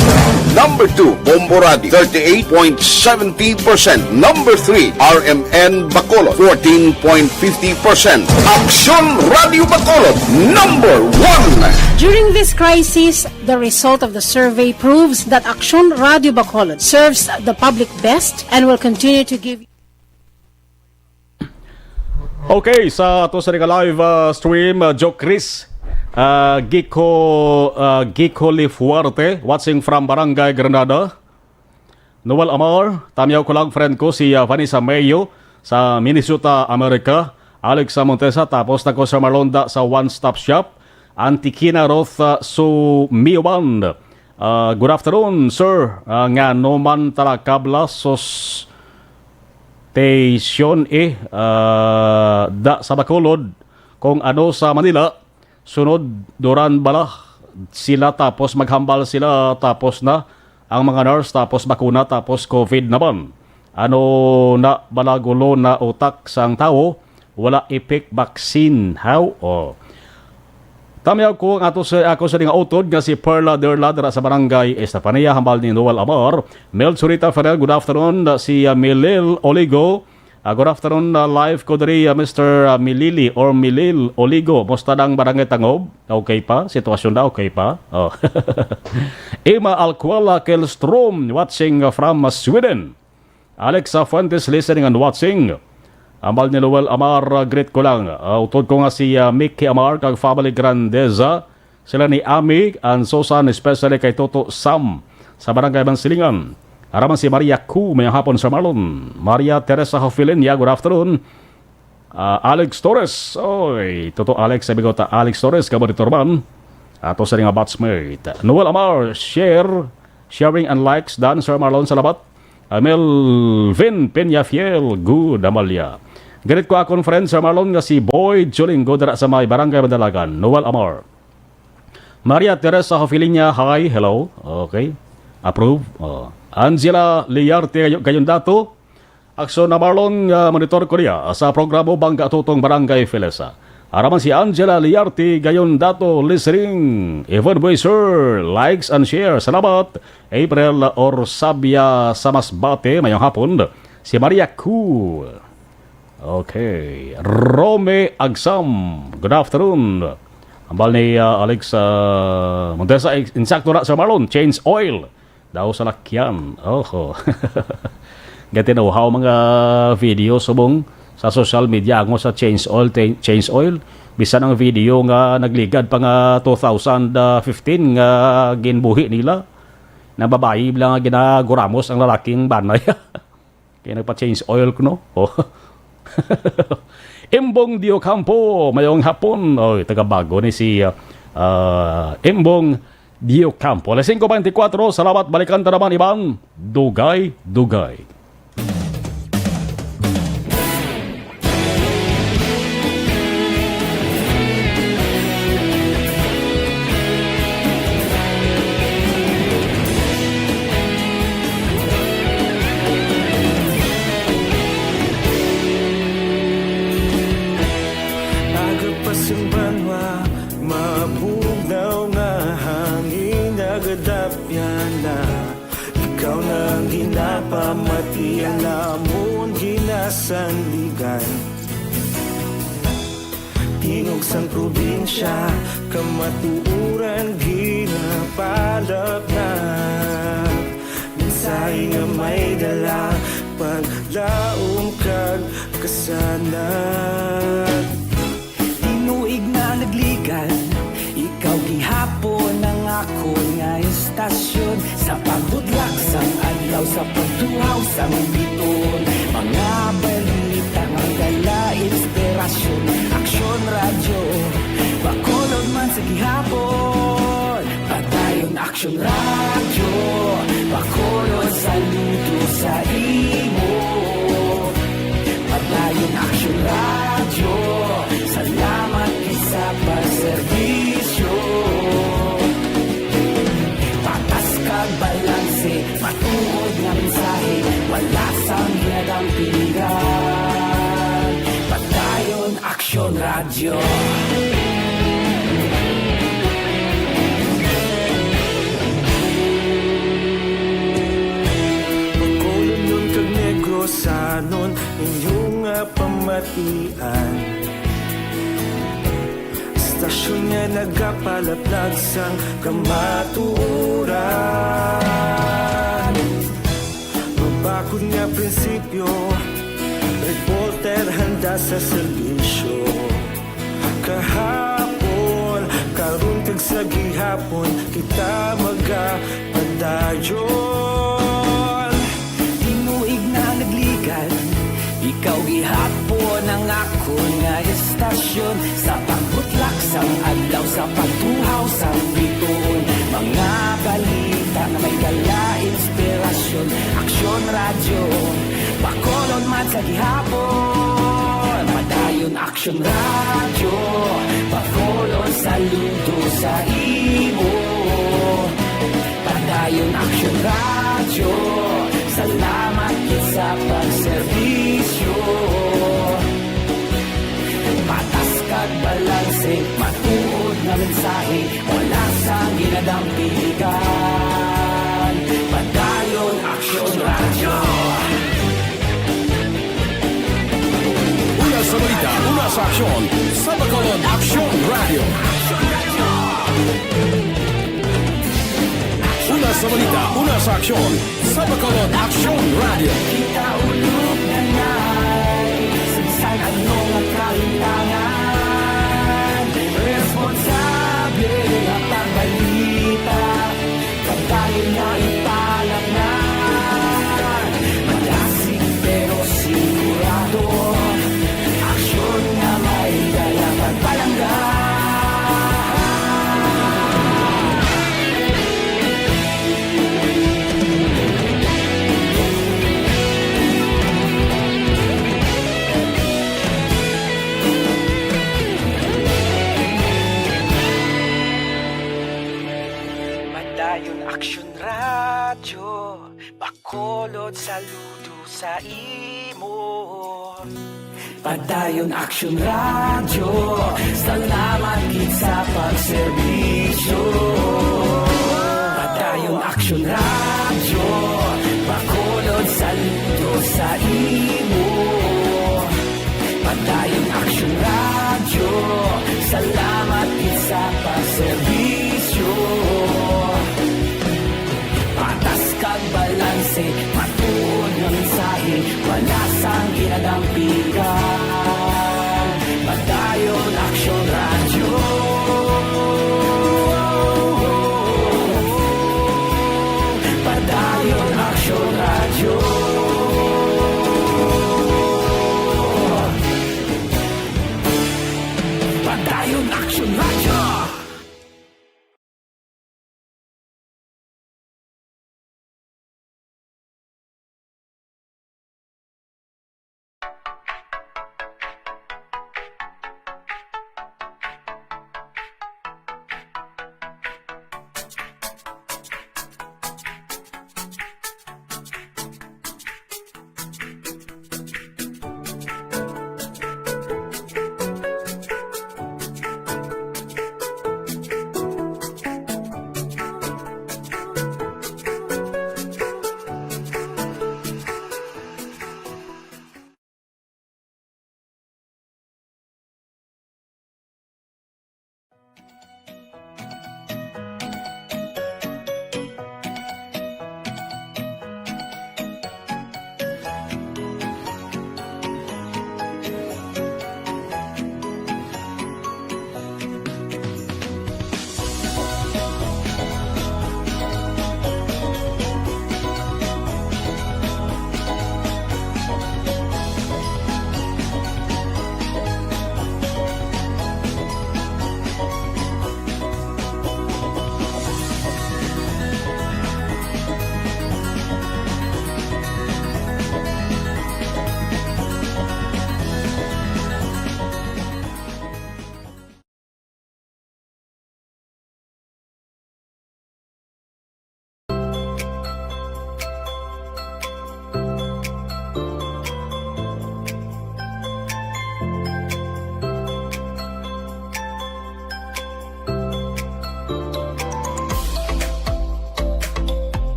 Number two, Bombo Radio, thirty-eight point seventy percent. Number three, R M N Bacolod, fourteen point fifty percent. Aksyon Radio Bacolod, number one. During this crisis, the result of the survey proves that Aksyon Radio Bacolod serves the public best and will continue to give. Okay, sa ato sa nga live, ah, stream, ah, Joe Chris, ah, Giko, ah, Giko Lifuerte, watching from Barangay Granada. Noel Amar, tamyaw ko lang, friend ko, si, ah, Vanessa Mayo sa Minnesota, America. Alex Montesa, tapos na ko sa Marlonda sa One Stop Shop. Antikina Roth, ah, Sumiwan. Ah, good afternoon, sir. Ah, ngano man tala kabla sos station, eh, ah, da sa Bacolod, kung ano sa Manila, sunod duran bala sila, tapos maghambal sila, tapos na ang mga nurse, tapos bakuna, tapos covid naman. Ano na bala gulo na utak sang tawo, wala effect vaccine. How? Oh. Tamyaw ko ang ato sa, ako sa nga utod nga si Perla Derla dira sa Barangay Estefania, hambal ni Noel Amar. Mel Surita Ferrer, good afternoon. Si, ah, Milil Oligo, ah, good afternoon, ah, live ko diri, ah, Mister, ah, Milili or Milil Oligo. Musta na ang Barangay Tangob? Okay pa? Sitwasyon na okay pa? Oh. Emma Alcuala Kelstrom, watching, ah, from, ah, Sweden. Alexa Fuentes listening and watching. Ambal ni Noel Amar, uh, greet ko lang. Uh, utod ko nga si, uh, Mickey Amar kag family Grandeza. Sila ni Ami and Susan, especially kay Toto Sam sa Barangay Mansilingan. Araman si Maria Ku, mayong hapon, Sir Marlon. Maria Teresa Hofilinia, good afternoon. Ah, Alex Torres. Oy, Toto Alex, sabi ko ta, Alex Torres, ka monitor man. Ato sa nga batchmate. Noel Amar, share, sharing and likes. Dan, Sir Marlon, salamat. Ah, Melvin Peñafiel, good, Amalia. Ganit ko akon friend, Sir Marlon, nga si Boy Chulingo, dira sa may Barangay Madalagan. Noel Amar. Maria Teresa Hofilinia, hi, hello. Okay. Approve. Oh. Angela Liarte, Gayon Dato. Aksyon na, Marlon, nga monitor ko niya sa programa Bangga Tutong Barangay Felesa. Araman si Angela Liarte, Gayon Dato, listening. Even Boy Sir, likes and share. Salamat. April Orsabia sa Masbate, mayong hapon. Si Maria Ku. Okay. Rome Agsam, good afternoon. Ambal ni, ah, Alex, ah, Montesa, ins-, insakto na, Sir Marlon, change oil daw sa lakyan. Oho. Gati na, how mga video subong sa social media, ang sa change oil, ta-, change oil. Bisan ang video nga nagligad pa nga two thousand fifteen nga ginbuhi nila, na babayi lang nga ginaguramos ang lalaking banay. Kaya nagpa-change oil ko, no? Oh. Imbong Diocampo, mayong hapon. Oh, taga Bago ni si, ah, ah, Imbong Diocampo. Alas singko beintikwatro, salamat, balikan ta naman iban. Dugay, dugay. Aga pa sing banwa, mabugnaw nga hangin, nagadapyan na. Ikaw na ang ginapamati, ang amon ginasandigan. Tingog sang probinsya, kamatuoran ginapalapnap. Mensahe nga may dala, paglaom kag kasanag. Tinuig na nagligad, ikaw gihapon ang akon nga istasyon. Sa pagbudlak sang adlaw, sa pagtuhaw sang biton, mga balita nga dala inspirasyon. Aksyon Radyo, Bacolod man sa gihapon. Padayon Aksyon Radyo, Bacolod, saludo sa imo. Padayon Aksyon Radyo, salamat sa pagserbisyo. Patas kag balanse, matuod nga mensahe, wala sang ginadampingan. Padayon Aksyon Radyo. Bacolodnon kag Negrosanon, inyo nga pamatian. Istasyon nga nagapalaplag sang kamatuoran. Mabakod nga prinsipyo, reporter handa sa serbisyo. Kahapon, karon kag sa gihapon, kita magapadayon. Tinuig na nagligad, ikaw gihapon ang akon nga istasyon. Sa pagbutlak sang adlaw, sa pagtuhaw sang bituon, mga balita nga may dala inspirasyon. Aksyon Radyo, Bacolod man sa gihapon. Padayon Aksyon Radyo, Bacolod, saludo sa imo. Padayon Aksyon Radyo, salamat gid sa pagserbisyo. Patas kag balanse, matuod nga mensahe, wala sang ginadampigan. Padayon Aksyon Radyo. Una sa balita, una sa aksyon, sa Bacolod Aksyon Radyo. Una sa balita, una sa aksyon, sa Bacolod Aksyon Radyo. Kita ulog na nay, sa bisan ano nga kalintangan, responsable nga pagbalita. Pagdayon na ipalangnan, madasig pero sigurado. Aksyon nga may dala pagpalangga. Padayon Aksyon Radyo, Bacolod, saludo sa imo. Padayon Aksyon Radyo, salamat gid sa pagserbisyo. Padayon Aksyon Radyo, Bacolod, saludo sa imo. Padayon Aksyon Radyo, salamat gid sa pagserbisyo. Patas kag balanse, matuod nga mensahe, wala sang ginadampigan. Padayon Aksyon Radyo. Padayon Aksyon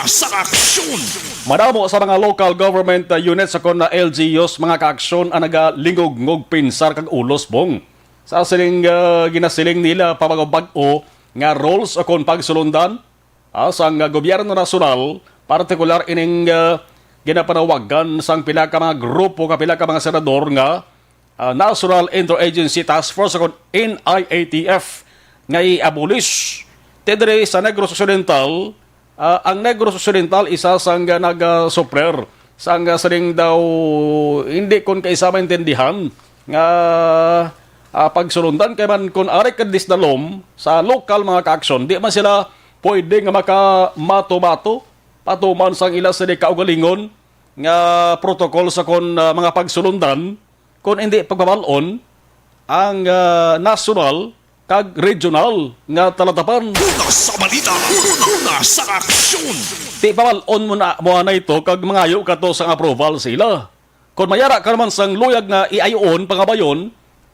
sa aksyon. Madamo sa mga local government, uh, units o kon na L G Us, mga kaaksyon, ang nagalingog-ngog pinsar kag ulos, Bong, sa sining, uh, ginasiling nila pabag-o-bag-o nga rules o kon pagsulundan, ah, sang, uh, gobyerno nasyonal, partikular ining, uh, ginapanawagan sang pila ka mga grupo, ka pila ka mga senador nga, ah, National Interagency Task Force o kon N I A T F nga i-abolish. Ti diri sa Negros Occidental, ah, ang Negros Occidental isa sang, ah, nag-, ah, suffer sang, ah, sining daw hindi kon kaisa maintindihan nga, ah, pagsulundan kay man kon ari ka disdalom sa lokal mga kaaksyon, di man sila pwede nga makamato-mato patuman sang ila sini kaugalingon nga protocol sa kon, ah, mga pagsulundan. Kon hindi pagpabal-on ang, ah, nasyonal kag regional nga talatapan. Una sa balita, una sa aksyon. Ti pabal-on mo na, mo anay to kag mangayo ka to sang approval sila. Kon mayara ka naman sang luyag nga iayoon, pangabayon,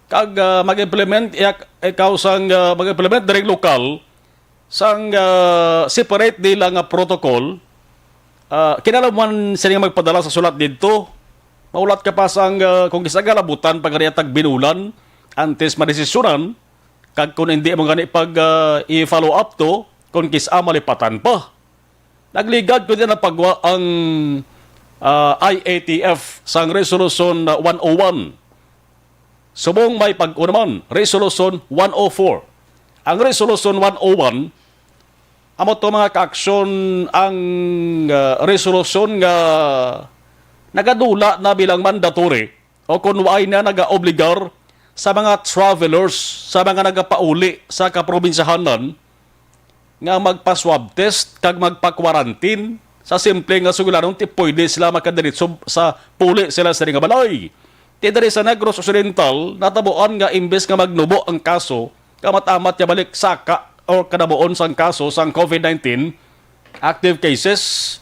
kag, ah, mag-implement, iyak-, ikaw sang, ah, mag-implement diri lokal, sang, ah, separate nila nga protocol, ah, kinahanglan sila nga magpadala sa sulat didto. Maulat ka pa sang, ah, kung kis-a galabutan pa gani ang tagbinulan antes madesisyonan, kag kung hindi mo gani pag, ah, i-follow up to, kung kis-a malipatan pa. Nagligad ko din ang pagwa ang, ah, I A T F sang Resolution, ah, one oh one. Subong may pag-o naman, Resolution one oh four. Ang Resolution one oh one, amo to, mga kaaksyon, ang, ah, resolusyon nga nagadula na bilang mandatory o kon waay na nagaobligar sa mga travelers, sa mga nagapauli sa kaprobinsyahanan, nga magpa-swab test kag magpa-quarantine sa simple nga sugilanon, ti pwede sila makadiretso sa puli sila sa nga balay. Ti diri sa Negros Occidental, natabuan nga imbes nga magnubo ang kaso, kamat-amat nga balik saka o kanabuon sang kaso sang COVID nineteen active cases,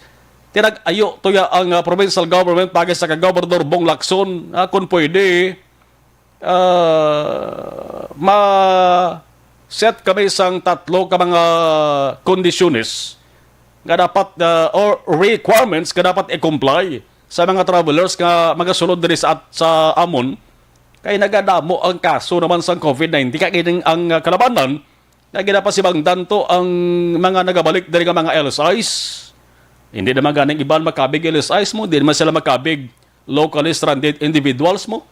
tinag-ayo tuya ang, ah, provincial government pagi sa ka Gobernador Bong Lacson, ah, kung pwede, ah, ma-set kami sang tatlo ka mga kondisyones nga dapat, ah, or requirements nga dapat i-comply sa mga travelers nga magasulod diri sa at-, sa amon, kay nagadamo ang kaso naman sang COVID nineteen. Kay kining ang, ah, kalabanan nga ginapasibangdan to ang mga nagabalik diri nga mga L S Is. Hindi naman ganing iban makabig L S Is mo, di naman sila makabig locally stranded individuals mo.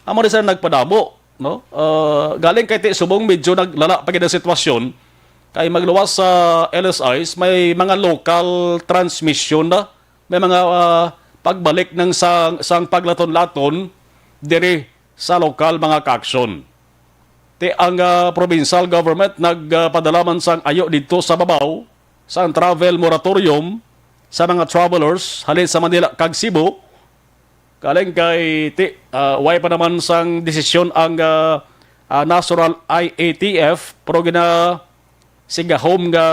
Amo ni sila nagpadamo, no? Ah, galing kay ti subong medyo naglala pa gid ang sitwasyon, kay magluwas sa L S Is, may mga local transmission na, may mga, ah, pagbalik ng sang, sang paglaton-laton diri sa lokal, mga kaaksyon. Ti ang, ah, provincial government nagpadala man sang ayo didto sa babaw sang travel moratorium sa mga travelers halin sa Manila kag Cebu. Galing kay ti, ah, way pa naman sang desisyon ang, ah, ah, National I A T F, pero gina-, sigahom nga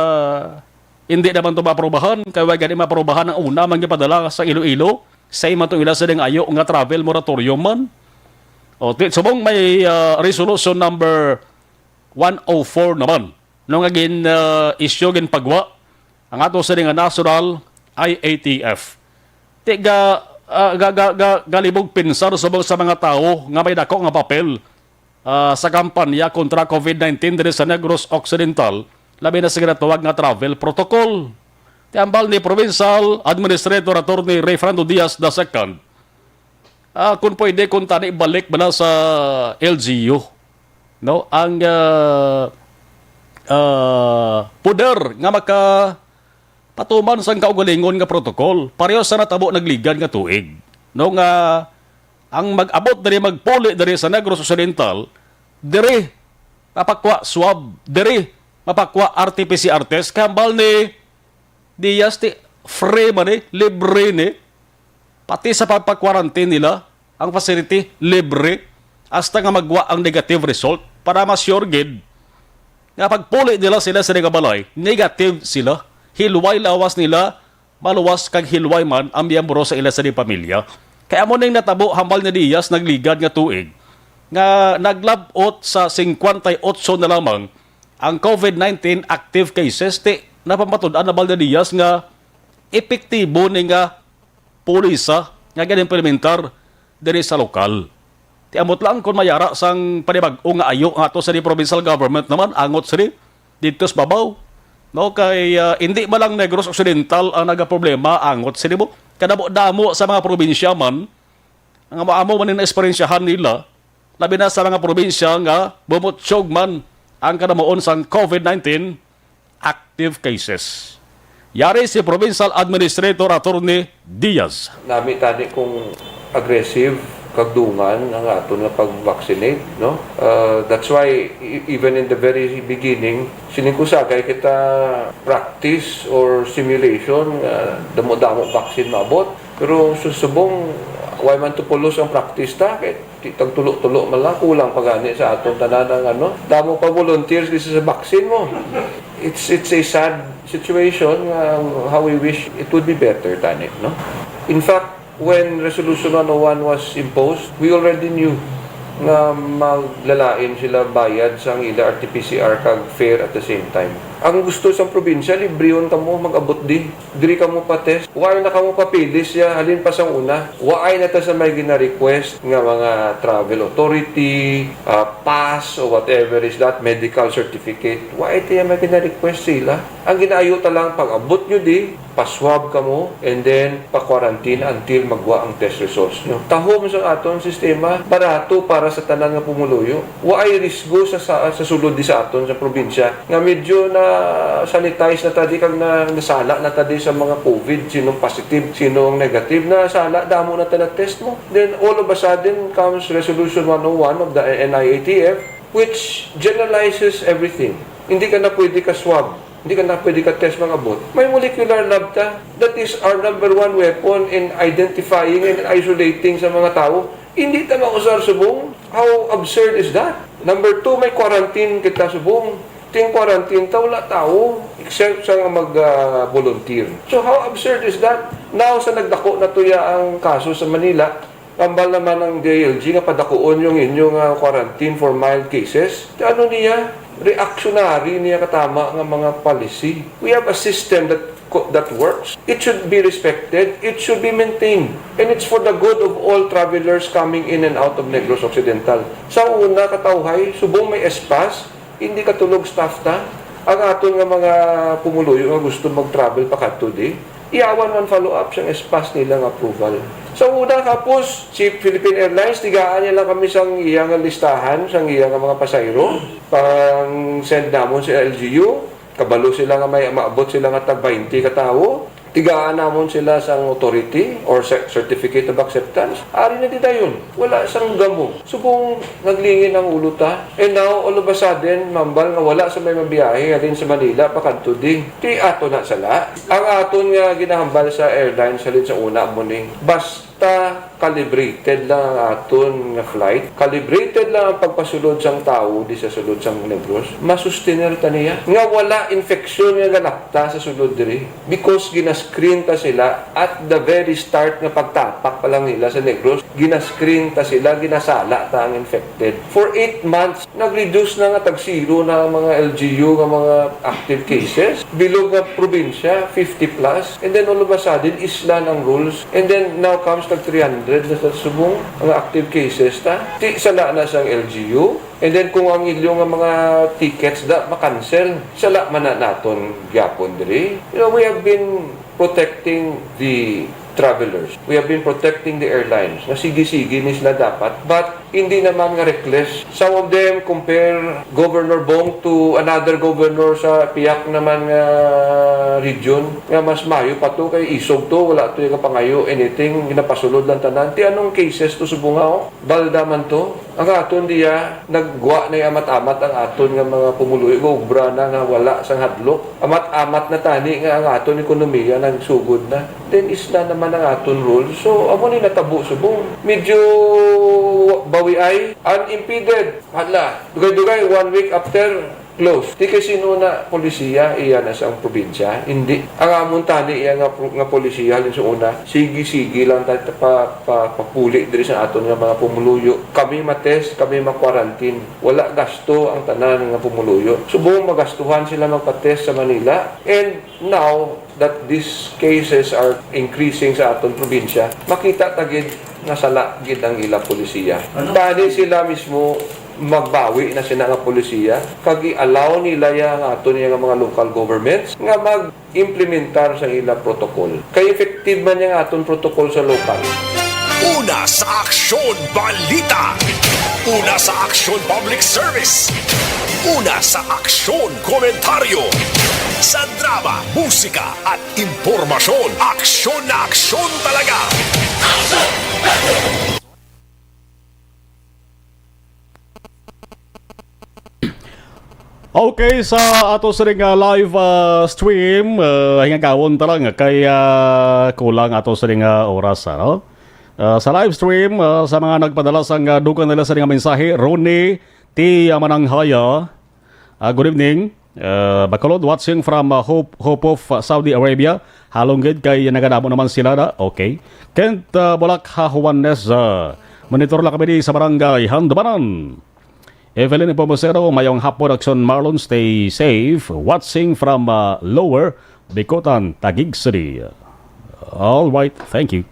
hindi naman to maaprobahan, kay way gani maaprobahan ang una man gipadala sa Iloilo, sa iman to ila sa ding ayo nga travel moratorium man. O, ti-, subong may, ah, resolution number one oh four naman, no, nga gin, ah, issue, ginpagwa ang ato sa ding nga National I A T F. Ti ga, ah, ga, ga, ga, galibog pinsar subong sa mga tawo nga may dako nga papel, ah, sa kampanya kontra COVID nineteen diri sa Negros Occidental, labi na sa ginatawag nga travel protocol. Ti hambal ni Provincial Administrator Attorney Rayfrando Diaz the second, ah, kung pwede, kung tani balik bala sa L G U, no, ang, ah, ah, poder nga maka patuman sang kaugalingon nga protokol, pareho sa natabo nagligad nga tuig, no, nga ang mag-abot diri, magpuli diri sa Negros Occidental, diri mapakwa swab, diri mapakwa R T P C R test, kay hambal ni Diaz ti free man ni, libre ni. Pati sa pagpa-quarantine nila, ang facility libre, hasta nga magwa ang negative result para ma-sure gid nga pagpuli nila sila sa nga balay, negative sila. Hilway lawas nila, maluwas kag hilway man ang miyembro sa ila sa pamilya. Kay amo ning natabo hambal ni Diaz nagligad nga tuig, nga naglab-ot sa singkwenta y otso na lamang ang COVID nineteen active cases. Ti napamatud-an hambal ni Diaz nga epektibo ni nga polisa nga ginimplementar diri sa lokal. Ti ambot lang kon mayara sang panibag-o nga ayo nga ato sa di provincial government naman, angot sini dito sa babaw. No, kay, ah, hindi man lang Negros Occidental ang nagaproblema, angot sini mo. Kadamo-damo sa mga probinsya man, ang amo-amo man ang naesperiensyahan nila, labi na sa mga probinsya nga bumutyog man ang kadamuon sang COVID nineteen active cases. Yari si Provincial Administrator Attorney Diaz. Nami tani kung aggressive kag dungan ang aton nga pag-vaccinate, no? Uh, that's why e- even in the very beginning, siling ko sagay kita practice or simulation nga damo-damo vaccine maabot. Pero sa subong, why man to pulos ang practice ta? Kay ti-, tagtulo-tulo man lang, kulang pa gani sa aton tanan ang ano. Damo pa volunteers kaysa sa vaccine mo. It's, it's a sad situation nga how we wish it would be better, tani, no? In fact, when Resolution one oh one was imposed, we already knew nga maglalain sila bayad sang ila R T P C R kag fare at the same time. Ang gusto sang probinsya, librehon kamo mag-abot di. Diri kamo pa-test. Waay na kamo papilis ya halin pa sang una. Waay na ta sa may gina-request nga mga travel authority, ah, pass or whatever is that, medical certificate. Waay ta ya may gina-request sila. Ang ginaayo ta lang, pag-abot nyo di, paswab kamo, and then pa-quarantine until magwa ang test results nyo. Tahom sa aton sistema, barato para sa tanan nga pumuluyo. Waay risgo sa, sa, sa sulod di sa aton sa probinsya nga medyo na sanitize na ta di kag na, nasala na ta di sa mga COVID, sinong positive, sino ang negative, nasala, damo na ta na-test mo. Then all of a sudden comes Resolution one oh one of the N I A T F, which generalizes everything. Hindi ka na pwede ka-swab. Hindi ka na pwede ka-test mag-abot. May molecular lab ta. That is our number one weapon in identifying and isolating sa mga tawo. Hindi ta mausar subong. How absurd is that? Number two, may quarantine kita subong. Ting quarantine ta, wala tawo, except sa mag, ah, volunteer. So how absurd is that? Now, sa nagdako na tuya ang kaso sa Manila, tambal naman ang D I L G nga padakuon yung inyo nga quarantine for mild cases. Ano niya? Reactionary niya katama nga mga policy. We have a system that co-, that works. It should be respected. It should be maintained. And it's for the good of all travelers coming in and out of Negros Occidental. Sa una, katawhay, subong may S-PASS, hindi katulog staff ta. Ang aton nga mga pumuluyo nga gusto mag-travel pakadto di, iyawan man follow-up sang S-PASS nila nga approval. Sa una, kapos, si Philippine Airlines, tigaan niya lang kami sang iya nga listahan, sang iya nga mga pasayro. Pang-send namon sa L G U. Kabalo sila nga may maabot sila nga tag twenty ka tawo. Tigaan namon sila sang authority or cer-, certificate of acceptance. Ari na di dayon. Wala sang gamo. Subong naglingin ang ulo ta. And now, all of a sudden, mambal nga wala sa may mabiyahe halin sa Manila pakadto di. Ti ato na sala. Ang aton nga ginahambal sa airlines halin sa una mo ni, basta calibrated lang ang aton nga flight, calibrated lang ang pagpasulod sang tawo di sa sulod sang Negros, masustener ta niya nga wala infeksyon nga galapta sa sulod diri. Because gina-screen ta sila at the very start nga pagtapak pa lang nila sa Negros, gina-screen ta sila, ginasala ta ang infected. For eight months, nag-reduce na nga tag zero na ang mga L G U nga mga active cases. Bilog nga probinsya, fifty plus. And then all of a sudden, islan ang rules. And then now comes tag three hundred na sa subong ang active cases ta. Ti, sala na sang L G U. And then kung ang ilyo nga mga tickets da, makancel, sala man na naton gyapon diri. You know, we have been protecting the travelers. We have been protecting the airlines. Nga sige-sige ni sila dapat, but hindi naman nga reckless. Some of them compare Governor Bong to another governor sa piyak naman nga region, nga mas mayo pa to kay isog to, wala to yung kapangayo, anything, ginapasulod lang tanan. Ti anong cases to subong nga, oh? Balda man to. Ang aton diya, naggwa na yung amat-amat ang aton nga mga pumuluyo, gaubra na nga wala sang hadlok. Amat-amat na tani nga ang aton ekonomiya nagsugod na. Then isla naman ang aton rule. So, amo ni natabo subong. Medyo bawiay, unimpeded. Hala, dugay-dugay, one week after, Close. Di kay sino na polisiya, iya na sang probinsya. Hindi. Ang amon tani iya nga pro-, nga polisiya, halin sa una, sige-sige lang ta, ta pa, pa, papuli diri sa aton nga mga pumuluyo. Kami matest, kami ma-quarantine. Wala gasto ang tanan nga pumuluyo. Subong magastuhan sila magpatest sa Manila. And now that these cases are increasing sa aton probinsya, makita ta gid nga sala gid ang ila polisiya. Ano? Tani sila mismo magbawi na sila nga polisiya, kag i-allow nila ya nga aton ya nga mga local governments nga mag-implementar sa ila protocol. Kay effective man ya nga aton protocol sa local. Una sa Aksyon Balita. Una sa Aksyon Public Service. Una sa Aksyon Komentaryo. Sa drama, musika, at impormasyon, aksyon na aksyon talaga. Okay, sa ato sining, ah, live, ah, stream, ah, hingagawon ta lang kay, ah, kulang ato sining, ah, oras, ano? Ah, sa live stream, ah, sa mga nagpadala sang, ah, dugang nila sining mensahe, Ronnie T. Mananghaya, ah, good evening. Ah, Bacolod, watching from, ah, Hope, Hope of, ah, Saudi Arabia. Halong gid kay nagadamo naman sila na. Okay. Kent, ah, Bulak, ha, Juanes, ah, monitor lang kami di sa barangay Handumanan. Evelyn Pomosero, mayong hapon, Aksyon Marlon, stay safe. Watching from, uh, Lower Bicutan, Taguig City. All right, thank you.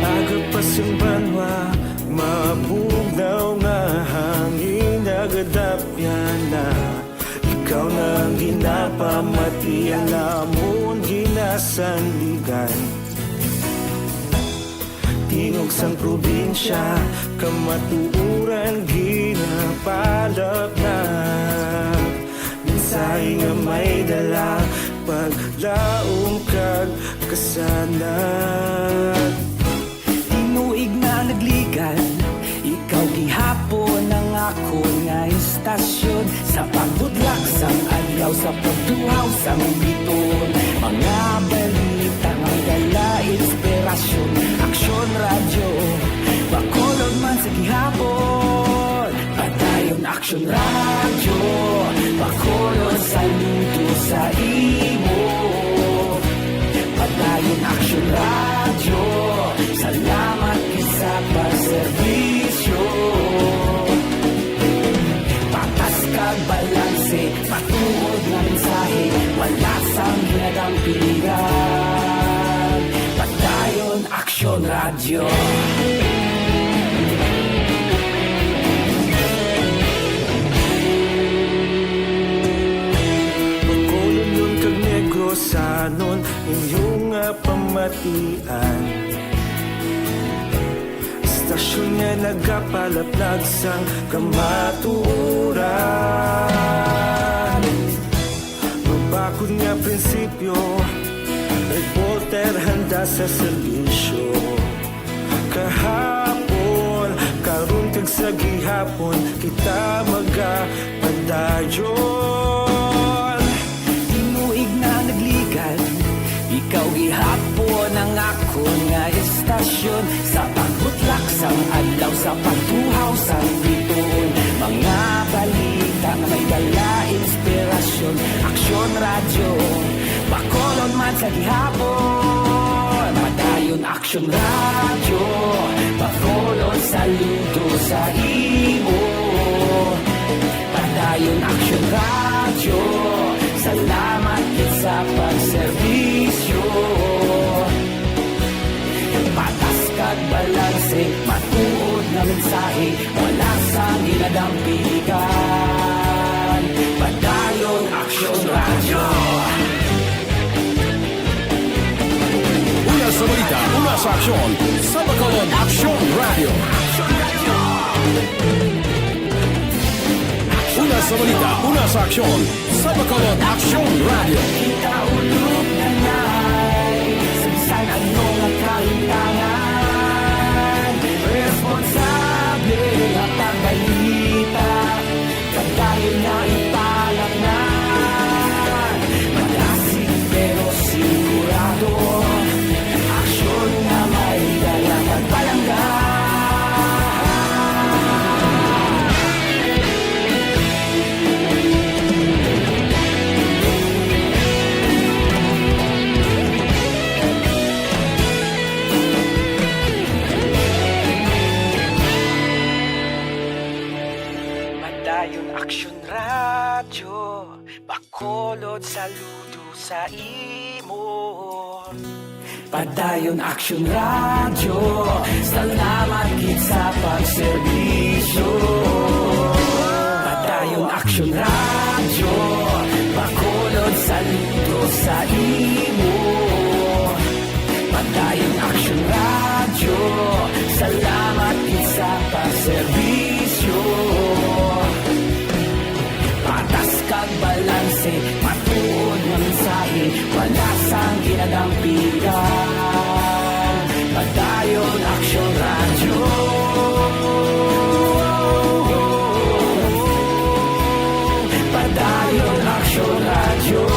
Aga pa sing banwa, mabugnaw nga hangin nagadapyan na. Ikaw na ang ginapamati, ang amon ginasandigan. Tingog sang probinsya, kamatuoran ginapalapnap. Mensahe nga may dala, paglaom kag kasanag. Tinuig na nagligad, ikaw gihapon ang akon nga istasyon. Sa pagbudlak sang adlaw, sa pagtuhaw sang biton, mga balita nga dala inspirasyon. Aksyon Radyo, Bacolod man sa gihapon. Padayon Aksyon Radyo, Bacolod, saludo sa imo. Padayon Aksyon Radyo, salamat gid sa pagserbisyo. Patas kag balanse, matuod nga mensahe, wala sang ginadampigan. Padayon Aksyon Radyo. Bacolod kag Negrosanon, inyo nga pamatian. Istasyon nga nagapalaplag sang kamatuoran. Mabakod nga prinsipyo, reporter handa sa serbisyo. Kahapon, karon kag sa gihapon, kita magapadayon. Tinuig na nagligad, ikaw gihapon ang akon nga istasyon. Sa pagbutlak sang adlaw, sa pagtuhaw sang bituon, mga balita nga may dala inspirasyon. Aksyon Radyo, Bacolod man sa gihapon. Padayon Aksyon Radyo, Bacolod, saludo sa imo. Padayon Aksyon Radyo, salamat gid sa pagserbisyo. Patas kag balanse, matuod nga mensahe, wala sang ginadampigan. Padayon Aksyon Radyo. Una sa balita, una sa aksyon, sa Bacolod Aksyon Radyo. Una sa balita, una sa aksyon, sa Bacolod Aksyon Radyo. Kita ulog na nai, sa bisan ano nga kahintangan. Saludo sa imo. Padayon Aksyon Radyo, salamat gid sa pagserbisyo. Padayon Aksyon Radyo, Bacolod, saludo sa imo. Padayon Aksyon Radyo, salamat gid sa pagserbisyo. Patas kag balanse, matuod nga mensahe, wala sang ginadampigan. Padayon Aksyon Radyo. Padayon Aksyon Radyo.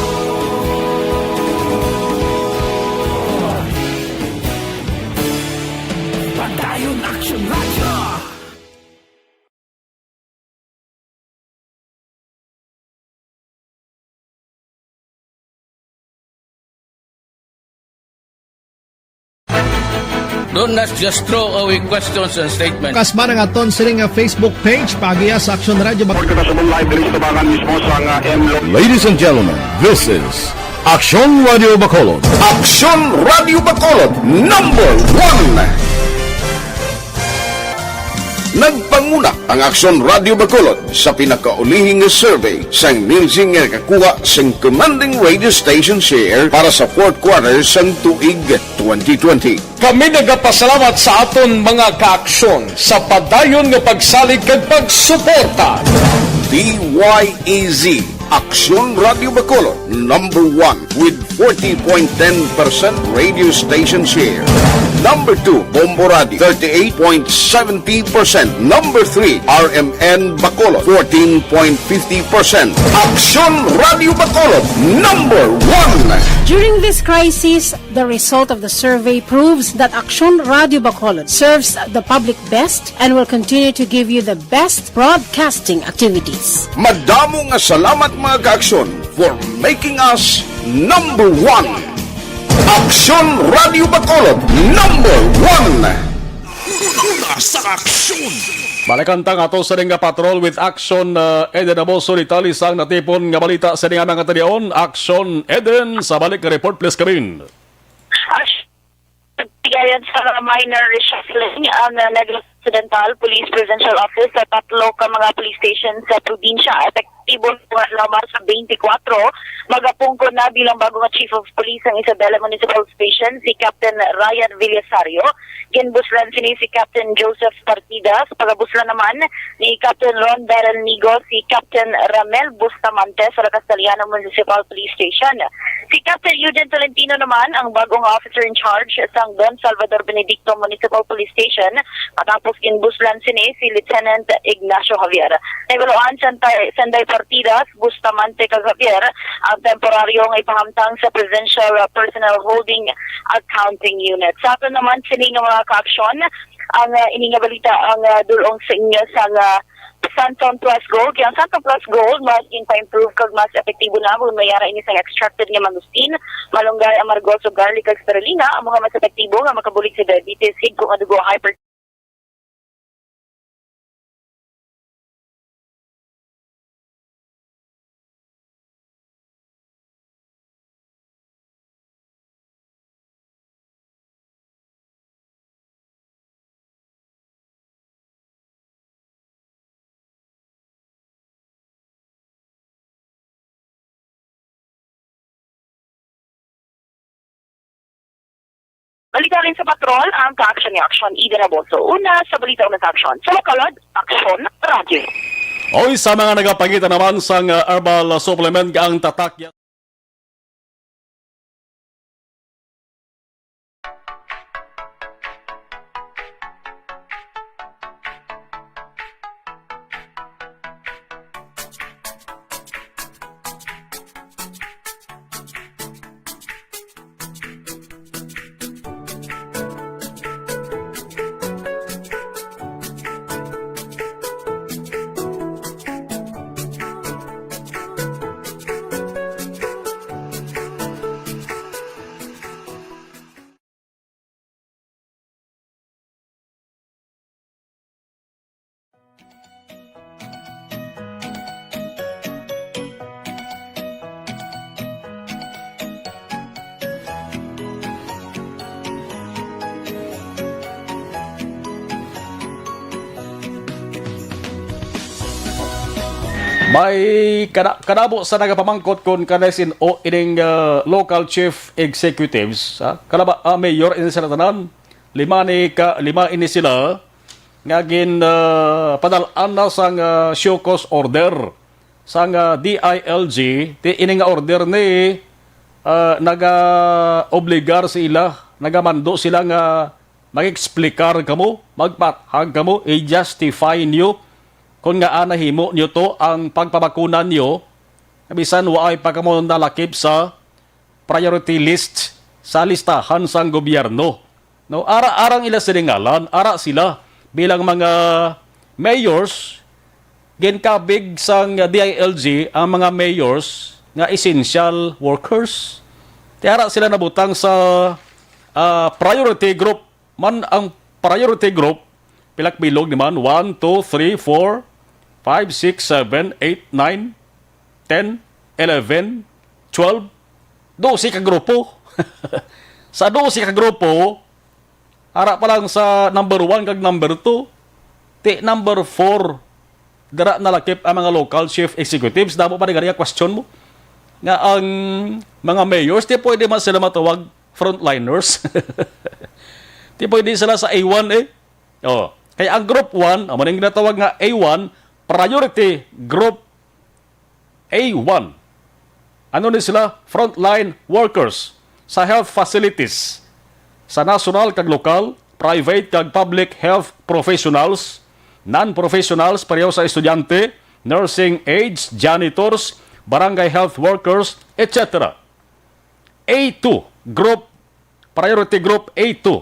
Padayon Aksyon Radyo. Do not just throw away questions and statements. Kasma nga aton sini nga Facebook page, paagiha sa Aksyon Radyo Bac- Report kita sa live diri sa tubangan mismo sa nga M Lo- Ladies and gentlemen, this is Aksyon Radyo Bacolod. Aksyon Radyo Bacolod, number one. Nagpanguna ang Aksyon Radyo Bacolod sa pinakaulihi nga survey sang NIMSI nga nakakuha sing commanding radio station share para sa fourth quarter sang tuig twenty twenty. Kami nagapasalamat sa aton mga kaaksyon sa padayon nga pagsalig kag pagsuporta. D Y E Z, Aksyon Radyo Bacolod, number one with forty point ten percent radio station share. Number two, Bombo Radio, thirty-eight point seventy percent. Number three, R M N Bacolod, fourteen point fifty percent. Aksyon Radyo Bacolod, number one. During this crisis, the result of the survey proves that Aksyon Radyo Bacolod serves the public best and will continue to give you the best broadcasting activities. Madamo nga salamat, mga kaaksyon, for making us number one. Aksyon Radyo Bacolod, number one. Una sa aksyon. Balikan ta nga ato sa nga patrol with Aksyon, uh, Eden Aboso, detalye sang natipon nga balita sa ning anang katalion. Aksyon, Eden, sa balik nga report, please come in. Bigayan sa minor reshuffling ang, ah, Negros Occidental Police Provincial Office sa tatlo ka mga police station sa probinsya. Epektibo nga adlaw, Marso twenty-four, magapungko na bilang bago nga Chief of Police sang Isabela Municipal Station si Captain Ryan Villasario. Ginbuslan sini si Captain Joseph Partidas. Pagabuslan naman ni Captain Ron Darrell Nigo si Captain Ramel Bustamante sa Castellano Municipal Police Station. Si Captain Eugene Tolentino naman ang bagong officer in charge sang Don Salvador Benedicto Municipal Police Station, matapos ginbuslan sini si Lieutenant Ignacio Javier. Nahibaluan sang Tay-, Senday Partidas, Bustamante kag Javier ang temporaryo nga ipahamtang sa Provincial Personnel Holding Accounting Unit. Sa aton naman sini nga mga kaaksyon, ang, ah, ini nga balita ang, ah, dul-ong sa inyo sang, ah, Santon Plus Gold. Kay ang Santon Plus Gold mas ginpa-improve kag mas epektibo na kon may ara ini sang extracted nga mangosteen, malunggay, amargos, o garlic kag spirulina, amo nga mas epektibo nga makabulig sa diabetes, higko nga dugo, hyper- Balita rin sa patrol, ang kaaksyon ni Aksyon Eden Aboso. Una sa balita, una sa aksyon. Sa Bacolod, Aksyon Radyo. Oy, sa mga nagapangita naman sang, uh, herbal supplement nga ang tatak ya- Ay, kada, kadamo sa nagapamangkot kon kanay sin-o ining, ah, local chief executives, ha? Kalaba, ah, mayor ini sila tanan. Lima ni ka, lima ini sila nga gin, ah, padal-an na sang, ah, show cause order sang, ah, D I L G. Ti ini nga order ni, ah, naga-obligar sila, nagamando sila nga mag-explicar kamo, magpathag kamo, i-justify niyo kung ngaa nahimo niyo to ang pagpabakuna niyo, bisan waay pa kamo nalakip sa priority list sa listahan sang gobyerno. No, ara, arang ila sila ngalan, ara sila bilang mga mayors, ginkabig sang D I L G ang mga mayors nga essential workers. Ti ara sila nabutang sa, ah, priority group. Man ang priority group, pila ka bilog ni man? One, two, three, four, five, six, seven, eight, nine, ten, eleven, twelve, dose ka grupo. Sa dose ka grupo, ara pa lang sa number one kag number two, ti number four, dira nalakip ang mga local chief executives. Damo pa ni gani ang question mo nga ang mga mayors, ti pwede man sila matawag frontliners. Ti pwede sila sa A one eh. Oh, kay ang group one, amo ning ginatawag nga A one, priority group A one. Ano ni sila? Frontline workers sa health facilities, sa national kag lokal, private kag public health professionals, non-professionals, pareho sa estudyante, nursing aides, janitors, barangay health workers, et cetera. A two group, priority group A two,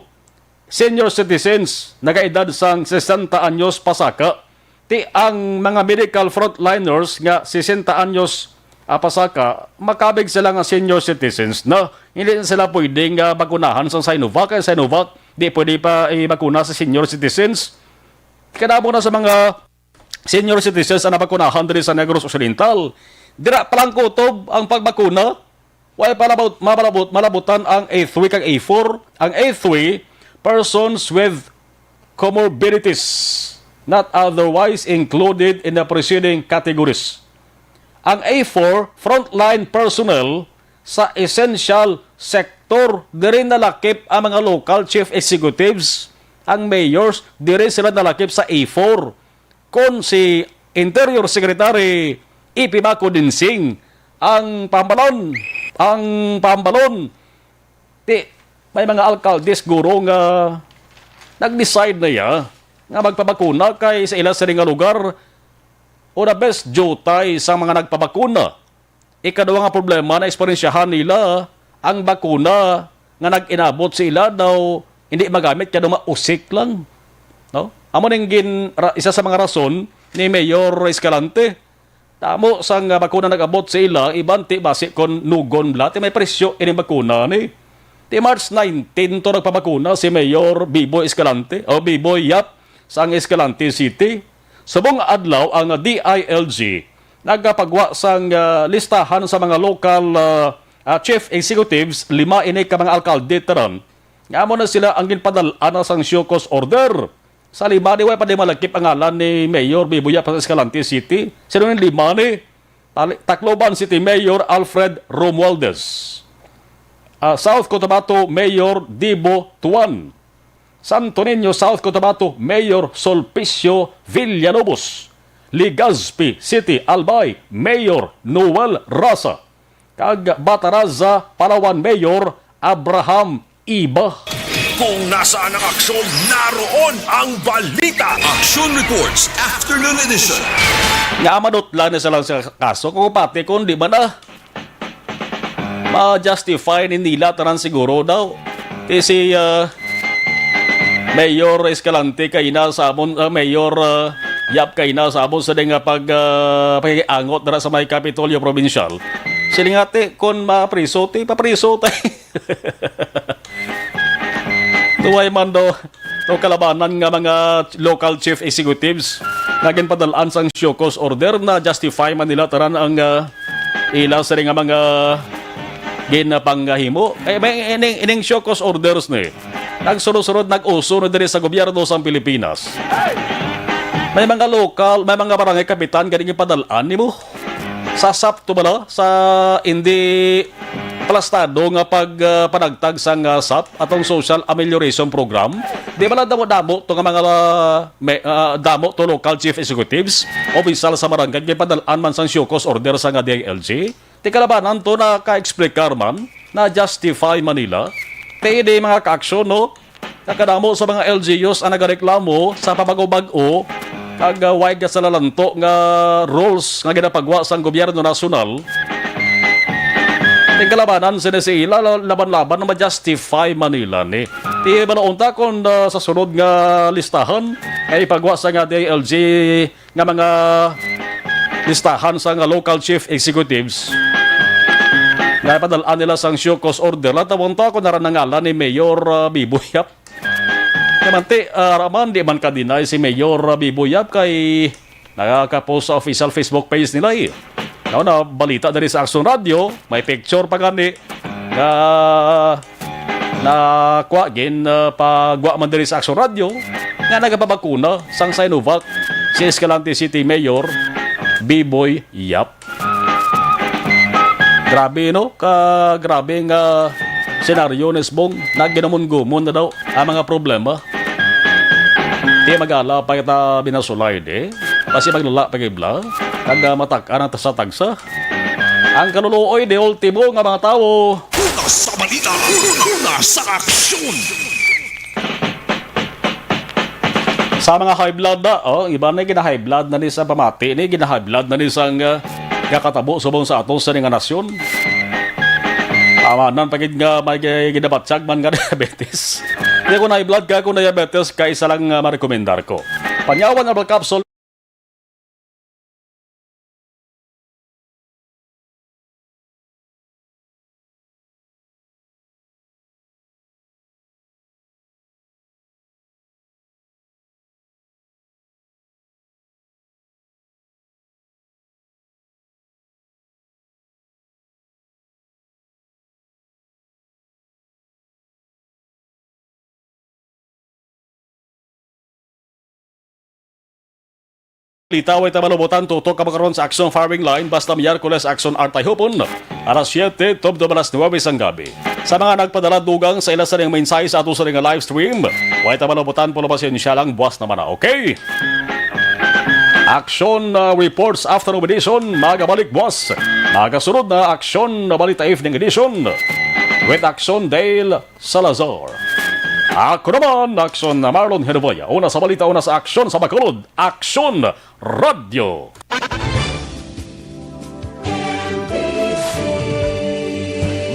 senior citizens, nagaedad sang sesenta anyos pasaka. Ti ang mga medical frontliners nga sesenta anyos, ah, pasaka, makabig sila nga senior citizens na. Hindi na sila pwede nga bakunahan sa Sinovac. Kay Sinovac, di pwede pa ibakuna sa senior citizens. Kadamo na sa mga senior citizens ang nabakunahan diri sa Negros Occidental. Dira pa lang kutob ang pagbakuna. Way palabot, mabalabot, malabutan ang A three kag A four. Ang A three, persons with comorbidities not otherwise included in the preceding categories. Ang A four, frontline personnel sa essential sector. Diri nalakip ang mga local chief executives, ang mayors, diri sila nalakip sa A four. Kon si Interior Secretary E P Baco Dinsing ang pahambalon, ang pahambalon, ti may mga alkalde siguro nga nag-decide na ya nga magpabakuna kay sa ila sini nga lugar o the best jutay sa mga nagpabakuna. Ikaduha nga problema na eksperyensyahan nila ang bakuna nga nag-inabot sa ila daw hindi magamit kay daw mausik lang, no? Amo ning gin ra-, isa sa mga rason ni Mayor Escalante. Damo sang, ah, bakuna nag-abot sa ila, iban ti basi kon nugon bala ti may presyo ining bakuna ni. Ti March nineteen to nagpabakuna si Mayor Biboy Escalante o Biboy Yap sang Escalante City. Subong nga adlaw ang D I L G nagapagwa sang, ah, listahan sa mga local, ah, ah, chief executives, lima ini ka mga alkalde tanan. Nga amo na sila ang ginpadal-an na sang show cause order. Sa lima ni, way pa di malakip ang ngalan ni Mayor Biboy Yap sa Escalante City. Sino ni lima ni? Tali-, Tacloban City Mayor Alfred Romualdez. Ah, South Cotabato Mayor Dibo Tuan. Santo Niño, South Cotabato Mayor Sulpicio Villalobos. Legazpi City, Albay, Mayor Noel Rasa. Kag Bataraza, Palawan Mayor Abraham Iba. Kung nasaan ang aksyon, naroon ang balita. Action Reports, Afternoon Edition. Nga madutlan na sila sa kaso, kung pati kung di man na ma-justify ni nila tanan siguro daw. Ti si, ah, Mayor Escalante kay na sa amon, ah, Mayor, ah, Yap kay na sa amon sa nga pag, ah, pag-angot dira sa may Kapitolyo Provincial. Sila nga ti, kon mapriso, ti papriso tayo. Tuway man do, to kalabanan nga mga local chief executives nga ginpadal-an sang show cause order na justify man nila tanan ang, ah, ila sila nga mga ginapanghimo. Eh, may ining, ining show cause orders ni nagsurod-surod, nag-uso na diri sa gobyerno sa Pilipinas. May mga lokal, may mga barangay kapitan gani gipadal-an nimo sa sap to bala, sa hindi plastado nga pag, ah, panagtag sang, ah, sap atong social amelioration program. Di bala damo-damo to nga mga, ah, may, ah, damo to local chief executives, opisyal sa barangay, gipadal-an man sang show cause order sa nga D I L G. Ti kalabanan to, naka-explicar man, na-justify man nila. Ti di mga kaaksyon, no? Nakadamo sa mga L G Us ang nagareklamo sa pabag-o-bag-o kag, ah, way kasalalanto nga rules nga ginapagwa sang gobyerno nasyonal. Ti kalabanan sini si ila, la-, laban-laban na ma-justify man nila ni. Ti bala unta kon, ah, sa sunod nga listahan ay ipagwa sa nga D I L G nga mga listahan sa nga local chief executives nga ipadal-an nila sang show cause order. Latawon to ako naranangalan ni Mayor, ah, Biboy Yap. Kamanti, ah, raman, di man ka-deny si Mayor, ah, Biboy Yap kay nakaka-post sa official Facebook page nila, eh. Now, na balita diri sa Action Radio, may picture pa gani nga nakuha gin, ah, pagwa man diri sa Action Radio nga nagapabakuna sang Sinovac si Escalante City Mayor Biboy Yap. Grabe, no? Ka, grabe nga senaryo ni Sbong. Naginumon-gumon na daw ang mga problema. Di mag-ala pa kita binasulay, di? Basi maglala pa kay bla. Kag, ah, matak-an ang tagsa-tagsa. Ang kaluluoy, di ultimo nga mga tawo. Una sa balita, una sa aksyon. Sa mga high blood na, oh, iba na gina-high blood na ni sa pamati ni, gina-high blood na ni sang, ah, kakatabo subong sa aton sa nga nasyon. Amanan pa gid nga may gi-, ginabatyag man nga diabetes. Di, kung high blood ka, kung diabetes ka, isa lang, ah, marekomendar ko. Panyawan Herbal Capsule. Balita, way ta malubutan, tutok ka makaron sa Aksyon Firing Line, basta Miyerkules, Aksyon Artay Hupon, alas siyete tubtob alas nuwebe sang gabi. Sa mga nagpadala dugang sa ila sa ning mensahe sa ato sa ning live stream, way ta malubutan, pulo pasensya lang, buwas naman na, okay? Aksyon, uh, Reports Afternoon Edition, magabalik buwas. Magasunod na Aksyon, uh, Balita Evening Edition with Aksyon Dale Salazar. Ako naman, Aksyon Marlon Herboya. Una sa balita, una sa aksyon sa Bacolod, Aksyon Radyo.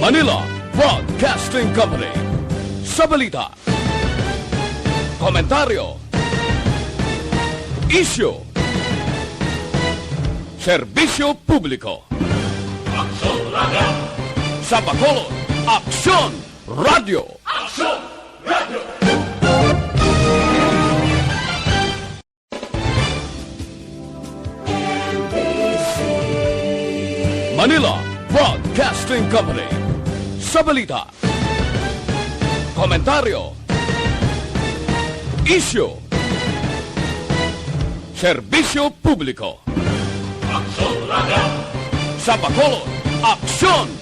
Manila Broadcasting Company. Sa balita, komentaryo, isyu, serbisyo publiko. Aksyon Radyo. Sa Bacolod, Aksyon Radyo. Aksyon Radyo. Manila Broadcasting Company. Sa balita, komentaryo, isyu, serbisyo publiko. Aksyon Radyo. Sa Bacolod, Aksyon